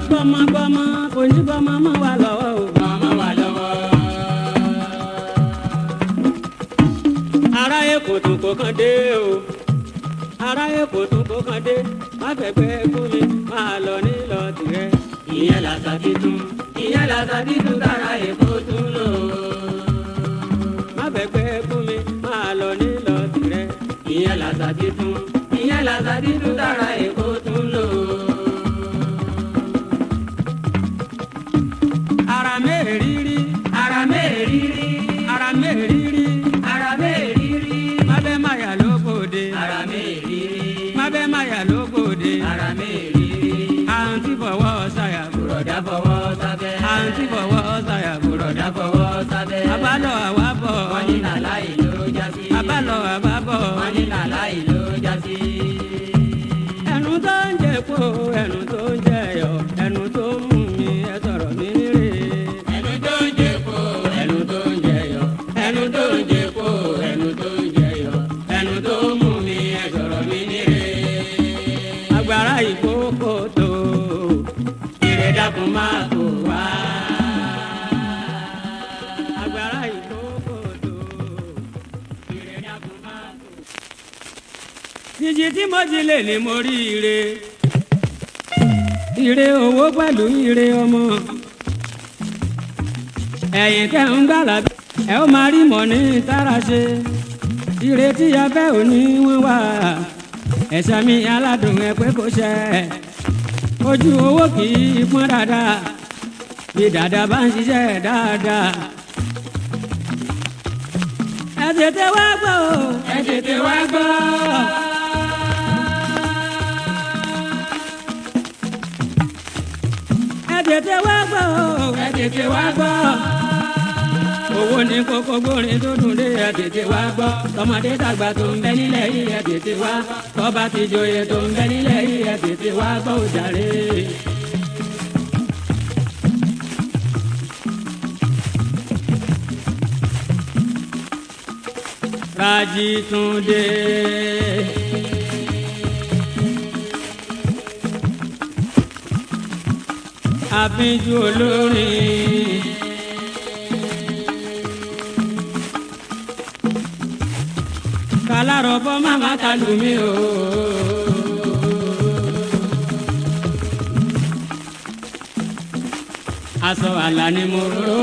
Gbọ́mọgbọ́mọ kò ní gbọ́mọ mọ́ wa lọ́wọ́ o. Gbọ́mọ wa lọ́wọ́. Ará Èkó tún kó kàn dé o. Ará Èkó tún kó kàn dé. Má fẹ́ kú mi, máa lọ nílọ tìrẹ. Ìyẹn làṣà títún. Ìyẹn làṣà títún tára Èkó tún lò. Má fẹ́ kú mi, máa lọ nílọ tìrẹ. Ìyẹn làṣà títún. Ìyẹn làṣà títún tára Èkó tún lò. Ara mẹ́rìírí. Ara mẹ́rìírí. Ara mẹ́rìírí. Ara mẹ́rìírí. Má bẹ́ máyà lóbòde. Ara mẹ́rìírí. Má bẹ́ máyà lóbòde. Ara mẹ́rìírí. Àǹtí fọwọ́ sáyà. Bùrọ̀dá fọwọ́ sábẹ́. Àǹtí fọwọ́ sáyà. Bùrọ̀dá fọwọ́ sábẹ́. Àbálọ̀ àwa bọ̀. Wọ́n ní nàlá ìlú já sí. Àbálọ̀ àwa bọ̀. Wọ́n ní nàlá ìlú já sí. Ẹnu tó ń jẹ kó, ẹnu tó ń jẹ yọ, ẹnu tó ń mú mi, ẹ sọ̀rọ̀ mi nílé. Ẹnu tó ń jẹ kó, ẹnu tó ń jẹ yọ, ẹnu tó ń jẹ kó, ẹnu tó ń jẹ yọ, ẹnu tó ń mú mi, ẹ sọ̀rọ̀ mi nílé. Agbára ìkókó tó, ire dákun máa kó wá. Agbára ìkókó tó, ire dákun máa kó wá. Jíjí tí mo jí lè ní mo rí ire. Ire owó pẹ̀lú ire ọmọ. Ẹ̀yin tẹ́ ń gbàlà ẹ ó máa rí mọ̀ ní tara ṣe. Ire tí a fẹ́ ò ní wọ́n wá. Ẹ̀sẹ̀ mi aládùn ẹ pé kò ṣẹ. Ojú owó kì í pọ́n dáadáa. Bí dáadáa bá ń ṣiṣẹ́ dáadáa. Ẹ tètè wá gbọ́ o. Ẹ tètè wá gbọ́. Ẹ tètè wá gbọ́ o. Ẹ tètè wá gbọ́. Owó ní kókó gbórin tó dùn dé, ẹ tètè wá gbọ́. Tọmọdé tàgbà tó ń bẹ nílẹ̀ yìí, ẹ tètè wá. Tọba ti joyè tó ń bẹ nílẹ̀ yìí, ẹ tètè wá gbọ́ òjàre. Rájí Túndé. Àfínjú olórin. Kálárọ̀ bọ́ màmá ta lù mí o. Aṣọ àlà ni mo rò.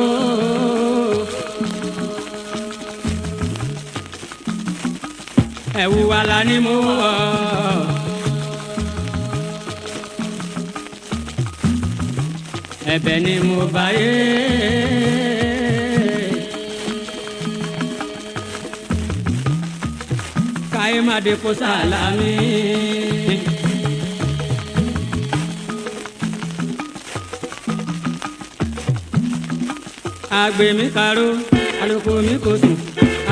Ẹ̀wù àlà ni mo wọ̀. Ẹ̀bẹ̀ ni mo bá yé. Káyé má de kó sàlámì. Àgbè mi kàró, àlùkò mi kò sùn,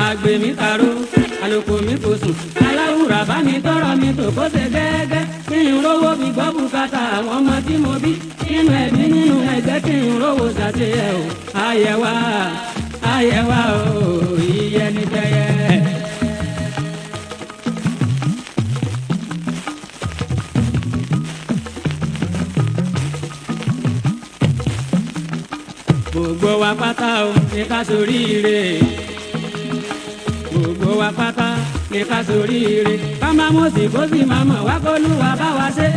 Àgbè mi kàró, àlòkò mi kò sùn. Aláwùrà bá mi tọrọ mi tò kó ṣe gẹ́gẹ́. Kí n rówó fi gbọ́ bùkátà àwọn ọmọ tí mo bí. Nínú ẹbí nínú ẹgbẹ́ kí n rówó ṣàṣeyẹ o. Àyẹ̀wá àyẹ̀wá o, ìyẹn ní tẹ́yẹ. Gbogbo wa pátá o ní ká ṣoríire. Gbogbo wa pátá ní ká ṣoríire. Ká má mọ̀ sí kó sì má mọ̀ wá kó lúwa bá wa ṣe.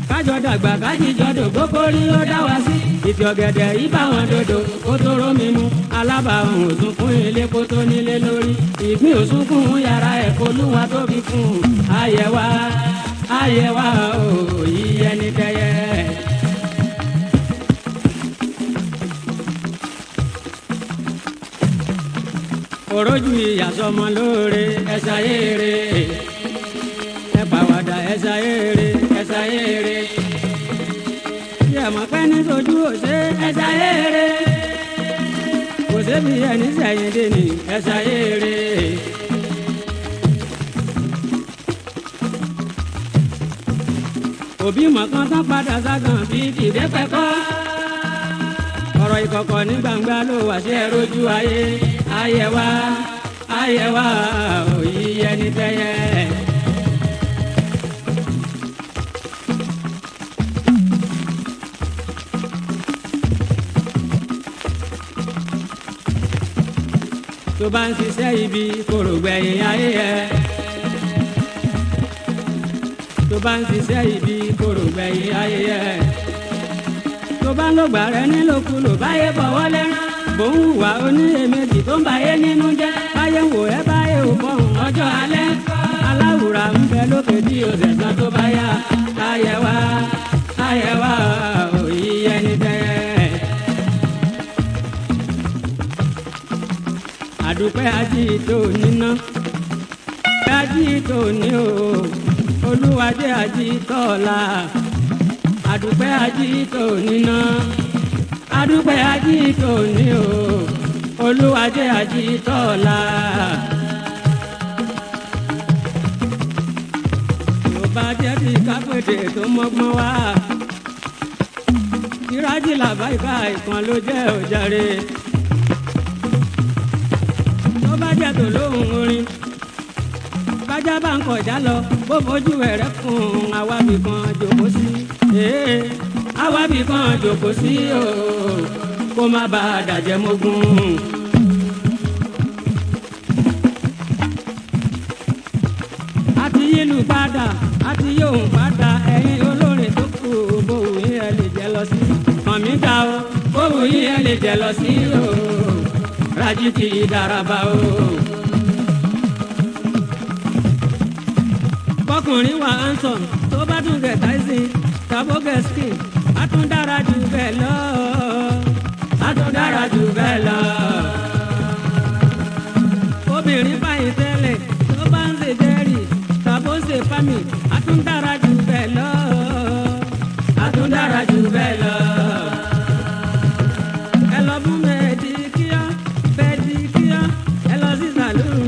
Kájọ dàgbà kájíjọ dògbò kórí ó dá wa sí. Ìtì ọ̀gẹ̀dẹ̀ ibà wọn dodo kó tó rómi mu. Alábàáhùn òsùnkún ilé kó tó nílé lórí. Ìgbín òsùnkún yàrá ẹ̀kọ́ lúwa tóbi fún un. Àyẹ̀wá àyẹ̀wá o yíyẹ ní tẹ́yẹ. Òrójú ìyàsọmọ lóore ẹ̀sà yéere. Ẹ pàwàdà ẹ̀sà yéere ẹ̀sà yéere. Tí ẹ mọ̀ pé ní sojú òṣè ẹ̀sà yéere. Kò sébi ẹni sẹ́yìn dé ní ẹ̀sà yéere. Òbí mọ̀kàn tán padà ságàn bíi tìbẹ́ pẹ́kọ́. Ọ̀rọ̀ ìkọ̀kọ̀ ní gbangba ló wà sí ẹrójú ayé. Ayẹ̀wá ayẹ̀wá òyì ẹni tẹ́yẹ. Tó bá ń ṣiṣẹ́ ibi kòrò gbẹ̀yìn ayé ẹ. Tó bá ń ṣiṣẹ́ ibi kòrò gbẹ̀yìn ayé ẹ. Tó bá ń lògbà rẹ nílòkulò báyé bọ̀wọ́ lẹ́rán. Bò ń hùwà oníyèméjì tó ń báyé nínú jẹ́. Báyé ń wò ẹ́ báyé ò fọ̀hún ọjọ́ alẹ́. Aláwùrà ń bẹ lókè bí ọ̀sẹ̀ kan tó bá yá. Ayẹ̀wá ayẹ̀wá òyì ẹni tẹ́. Àdùpẹ́ ají tó níná. Ají tó ní o. Olúwajẹ́ ají tọ́la. Àdùpẹ́ ají tó níná. Adúpẹ́ ají tó ní o, Olúwajẹ́ ají tọ́la. Tó bá jẹ́ bí kápẹ́tẹ̀ tó mọ́gbọ́n wá. Ìrájì làbá ìka ìkan ló jẹ́ òjàre. Tó bá jẹ́ tó lóhùn orin. Bájá bá ń kọjá lọ, bó fojú ẹ̀rẹ́ kún àwábì kan jòkó sí. Àwábì kan jòkó sí o, kó má bàa dàjẹ́ mógún. Àti yílù padà, àti yóò padà, ẹ̀yin olórin tó kù, bówù yín ẹ lè jẹ lọ sí. Kàn mí ga o, bówù yín ẹ lè jẹ lọ sí o, Rájí ti dáraba o. Bọ́kùnrin wà handsome tó bá tún gẹ̀ táìsì tàbó gẹ̀ skin á tún dára jù bẹ́ẹ̀ lọ. Á tún dára jù bẹ́ẹ̀ lọ. Obìnrin báyìí tẹ́lẹ̀ tó bá ń ṣe jẹ́rì tàbó ṣe fámì á tún dára jù bẹ́ẹ̀ lọ. Á tún dára jù bẹ́ẹ̀ lọ. Ẹ lọ fún mẹ́ẹ̀díkíá pẹ́díkíá ẹ lọ sí sàlùn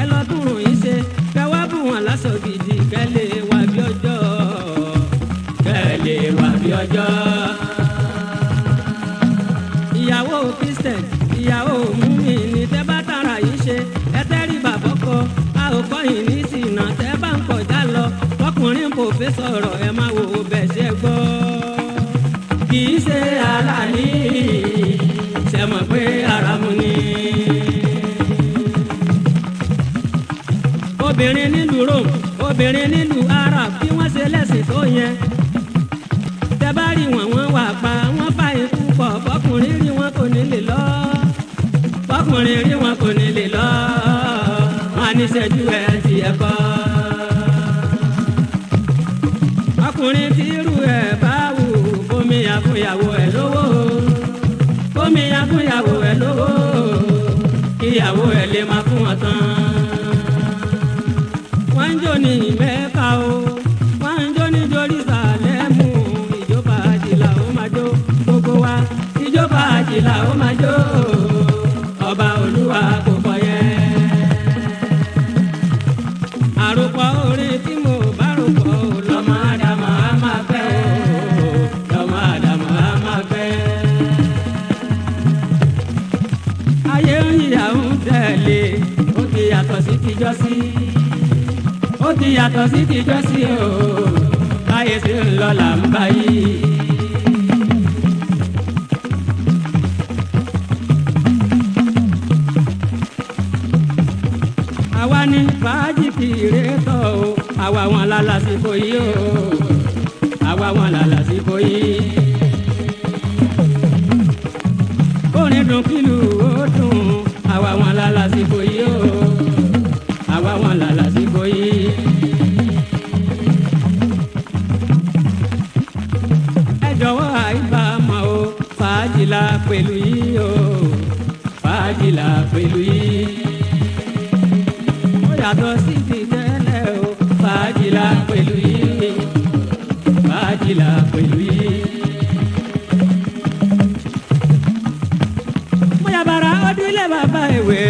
ẹ lọ túrùn yín ṣe kẹ wá bù wọn lásọ gidi kẹ lè wà bí ọjọ́ kẹ lè wà bí ọjọ́. Ìyàwó Christian ìyàwó múmi ní tẹ́ bá tara yìí ṣe ẹ tẹ́rí bàbá kọ a ò kọ́yìn ní ìsìnà tẹ́ bá ń kọjá lọ ọkùnrin kò fẹ́ sọ̀rọ̀ ẹ má wo bẹ̀ ṣe gbọ́. Kì í ṣe aláàní ṣe mọ̀ pé aramu ni. Obìnrin nílùú Rome obìnrin nílùú Arab bí wọ́n ṣe lẹ́sìn tó yẹn. Tẹ́ bá rí wọn wọ́n wà pa wọ́n fà ikú pọ̀ bọ́kùnrin rí wọn kò ní lè lọ. Bọ́kùnrin rí wọn kò ní lè lọ. Wọ́n á ní ṣẹ́jú ẹ̀ ti ẹ̀ kọ́. Ọkùnrin tí irú ẹ̀ bá wù kómi àfúnyàwó ẹ̀ lówó. Kómi àfúnyàwó ẹ̀ lówó. Kíyàwó ẹ̀ lè máa fún wọn tán. Wọ́n ń jó ní Mẹ́kà o, wọ́n ń jó ní Jerúsálẹ́mù. Ìjọba àjìlá ó máa jó gbogbo wa. Ìjọba àjìlá ó máa jó. Ọba Olúwa kò kọ́ Àròpọ̀ orin tí mo bá rò pọ̀ o, lọ́mọ Ádámù á máa fẹ́ o, lọ́mọ Ádámù á máa fẹ́. Ayé ń yíyà ń tẹ̀lé, ó ti yàtọ̀ sí tijọ́sí, ó ti yàtọ̀ sí tijọ́sí o, báyé ṣe ń lọ là ń báyìí. Àwa ní fàájì kìrètọ̀ o, àwa wọn la lásìkò yìí o, àwa wọn la lásìkò yìí. Orin dùn kìlù ó dùn, àwa wọn la lásìkò yìí o, àwa wọn la lásìkò yìí. Ẹ jọ̀wọ́ àìbá mọ̀ o, fàájì la pẹ̀lú yìí o, fàájì la pẹ̀lú yìí. Ó yàtọ̀ sí ti tẹ́lẹ̀ o, fàájì la pẹ̀lú yìí, fàájì la pẹ̀lú yìí. Mo yàbàrà ọdún ilé bàbá ìwé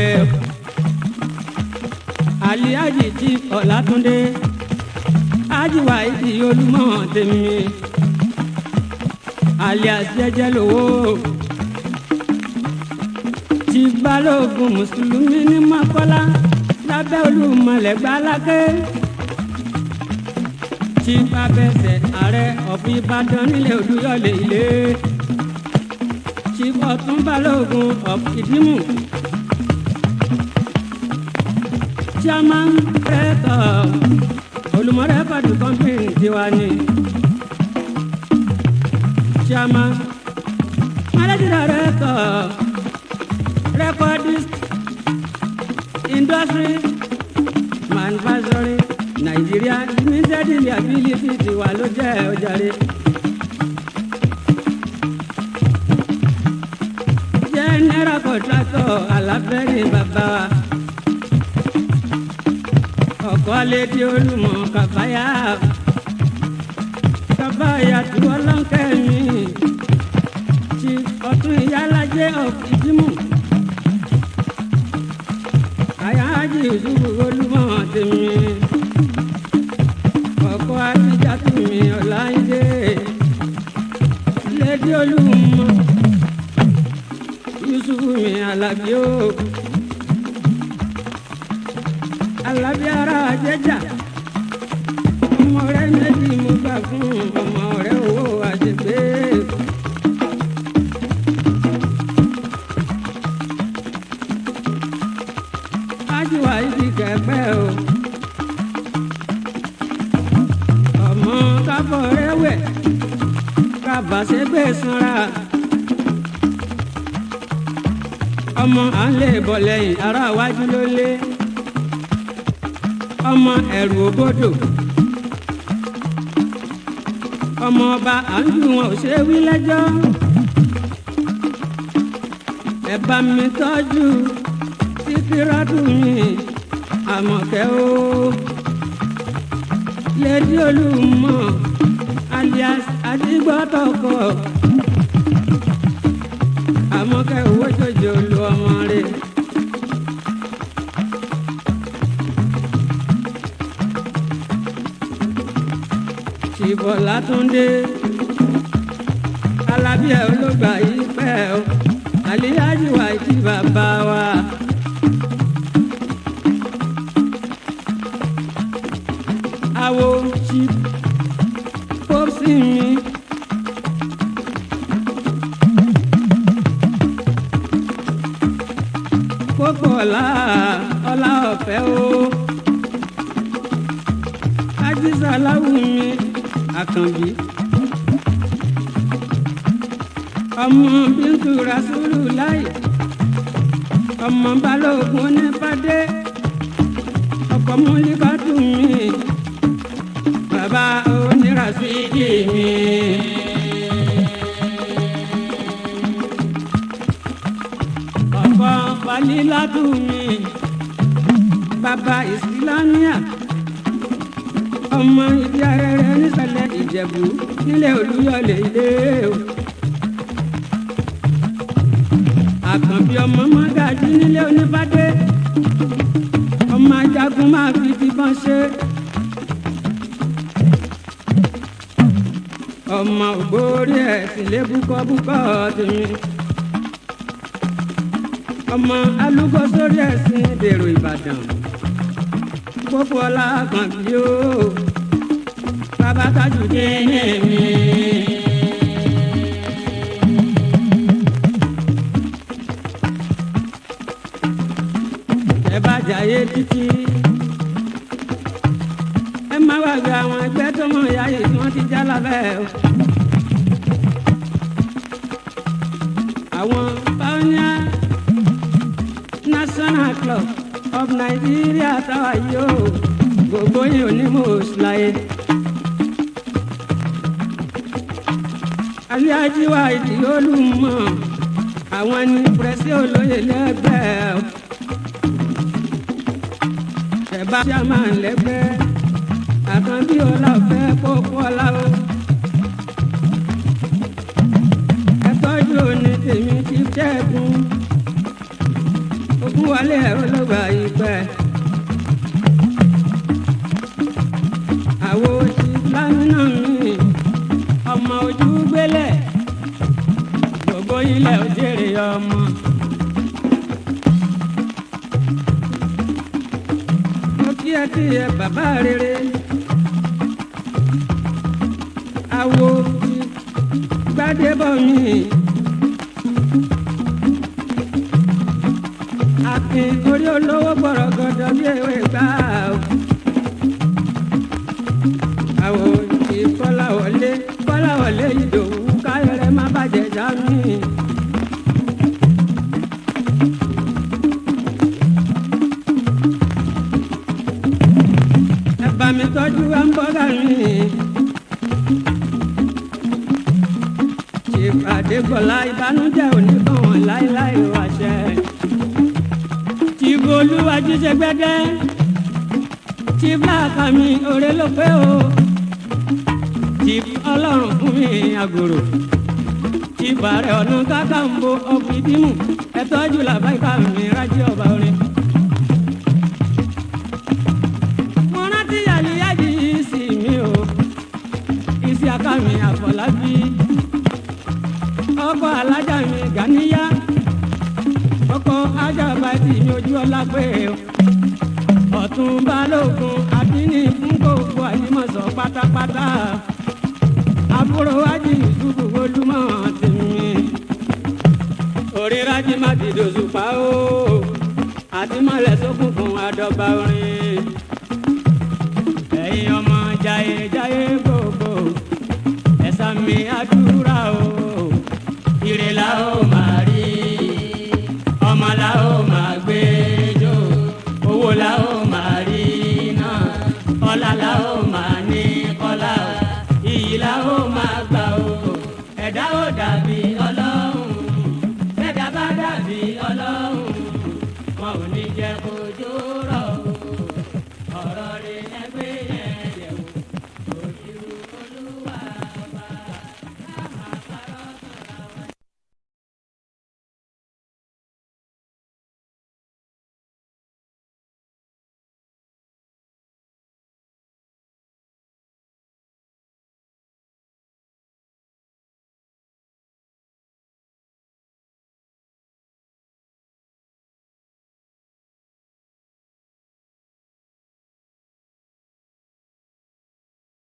Aliaji Chief Ọlátúndé, Ajiwa ìdí Olúmọ tèmi, alias Jẹ́jẹ́ lówó, Chief Balógun Mùsùlùmí ní Mọ́kọ́lá lábẹ́ Olúmọlẹ̀ gbálákẹ́, Chief Abẹ́sẹ̀ ààrẹ of Ìbàdàn nílẹ̀ Olúyọ̀lé ilé, Chief Ọ̀tún Balógun of Ìdímù, chairman rẹ́tọ̀ Olúmọ rẹ́kọ̀dù company tiwa ni, chairman managing director recordist industry manufacturing Nigeria Limited liability tiwa ló jẹ́ ọjàre. General contractor aláfẹ́rí bàbá wa, ọkọ lédi Olúmọ kàfáyà, kàfáyà tí wọ́n lọ́nkẹ́ mi, tí ọ̀tún ìyálàjẹ́ of Ìdímù, àyájí Yusufu Olúmọ tèmi, ọkọ àtijọ́ mi ọ̀láńdé, lédi Olúmọ Yusufu mi Àlàbí o, Àlàbí ara jẹjà, ọmọ rẹ méjì mo gbà fún ọmọ rẹ owó àṣegbè. Ájúwà ìdí kẹpẹ o, ọmọ kábọ̀ rẹ wẹ̀ kábàṣẹ́gbè sanra, ọmọ à ń lè bọ̀ lẹ́yìn ará iwájú ló lé, ọmọ ẹ̀rù òbodò, ọmọ ọba à ń dùn wọn ò ṣe wí lẹ́jọ́. Ẹ bá mi tọ́jú síkírátù mi Àmọ̀kẹ́ o, Lady Olúmọ alias Adigbọ́tọ̀kọ, Àmọ̀kẹ́ owó jòjò lu ọmọ rẹ̀. Ṣìbọ̀lá Túndé Alábíà olóògbà yìí pẹ́ o, Àlíyájú wa ìdí bàbá wa. Àwo Chief Popsi mi. Pópó ọ̀la ọ̀la ọ̀fẹ́ o, Ajísàláwù mi Àkànbí, ọmọ Bíntù Rasúlù láì, ọmọ Balógun onípàdé, ọkọ múlíkàtù mi, bàbá onírasídì mi. Ọkọ Falílátù mi, bàbá Ìsìlámíà, ọmọ ìdí arẹrẹ nísàlẹ̀ Ìjẹ̀bú nílẹ̀ Olúyọ̀lé ilé o. Àkànbí ọmọ mọ́gàjí nílé oníbàdé, ọmọ ajagun máa fi tibọ́n ṣe. Ọmọ ògbórí ẹ̀ sì lé búkọ́búkọ́ tèmi. Ọmọ alúgọ sórí ẹ̀sìn dèrò Ìbàdàn. Pópó ọlá kan bí ó. Bàbá tájú dé ní mi. Ẹ bá jayé títí. Ẹ má gbàgbé àwọn ẹgbẹ́ tó mọ̀ ìyá yìí tí wọ́n ti já lábẹ́ o. Àwọn Pioneer National Club of Nigeria táwa yóò gbogbo yìí ò ní mò ń ṣláyé. Alhaji wa ìdí olùmọ̀ àwọn ní pẹ̀sì olóyè lẹ́gbẹ̀ẹ́ o. Ẹ̀bá chairman lẹ́gbẹ́ àkànbí ọlá fẹ́ kókó ọlá o. Ẹ tọ́jú òní tèmi ti ṣẹ́gun ogún wọlé olóògbà ìpẹ́. Àwo ti lámínà mi ọmọ ojú gbélé gbogbo ilẹ̀ òjèrè ọmọ. Mo kí ẹ kí ẹ bàbá rere. Àwo ti gbádébọ̀ mi. Akin orí olówó gbọ̀rọ̀ gọ̀dọ̀ bí ewé gbà ó. Àwo ti Kọ́láwọlé Kọ́láwọlé Ìdòwú káyọ̀rẹ́ má bàjẹ́ sámi. Ẹ bá mi tọ́jú hambọ́gà mi. Ìpàdé gbọ̀lá ìbànújẹ́ òní kàn wọ́n láéláé wàṣẹ. Tìbò olúwàjú ṣe gbẹ́dẹ́. Tí bláàkà mi òré ló pé o. Tí ọlọ́run fún mi àgòrò. Tí bàárẹ̀ ọ̀nà kákàǹbó ọ̀fìdímù. Ẹ tọ́jú làbáyíká mi rájí ọba orin. Mo rántí àlìyájì sí mi o. Ìsì àká mi àfọlábí. Ọkọ alájà mi gàníyá. Ọkọ ajába tí mi ojú ọlá pé o. Ọ̀tún balógun àdínní fún gbogbo àyímọ̀sán pátápátá. Àbúrò wájú ìṣubú olúmọ̀ tèmi. Orí rájí má ti dòṣùpá o. Àti mọ̀lẹ́ sókùnkùn àdọ́gba orin.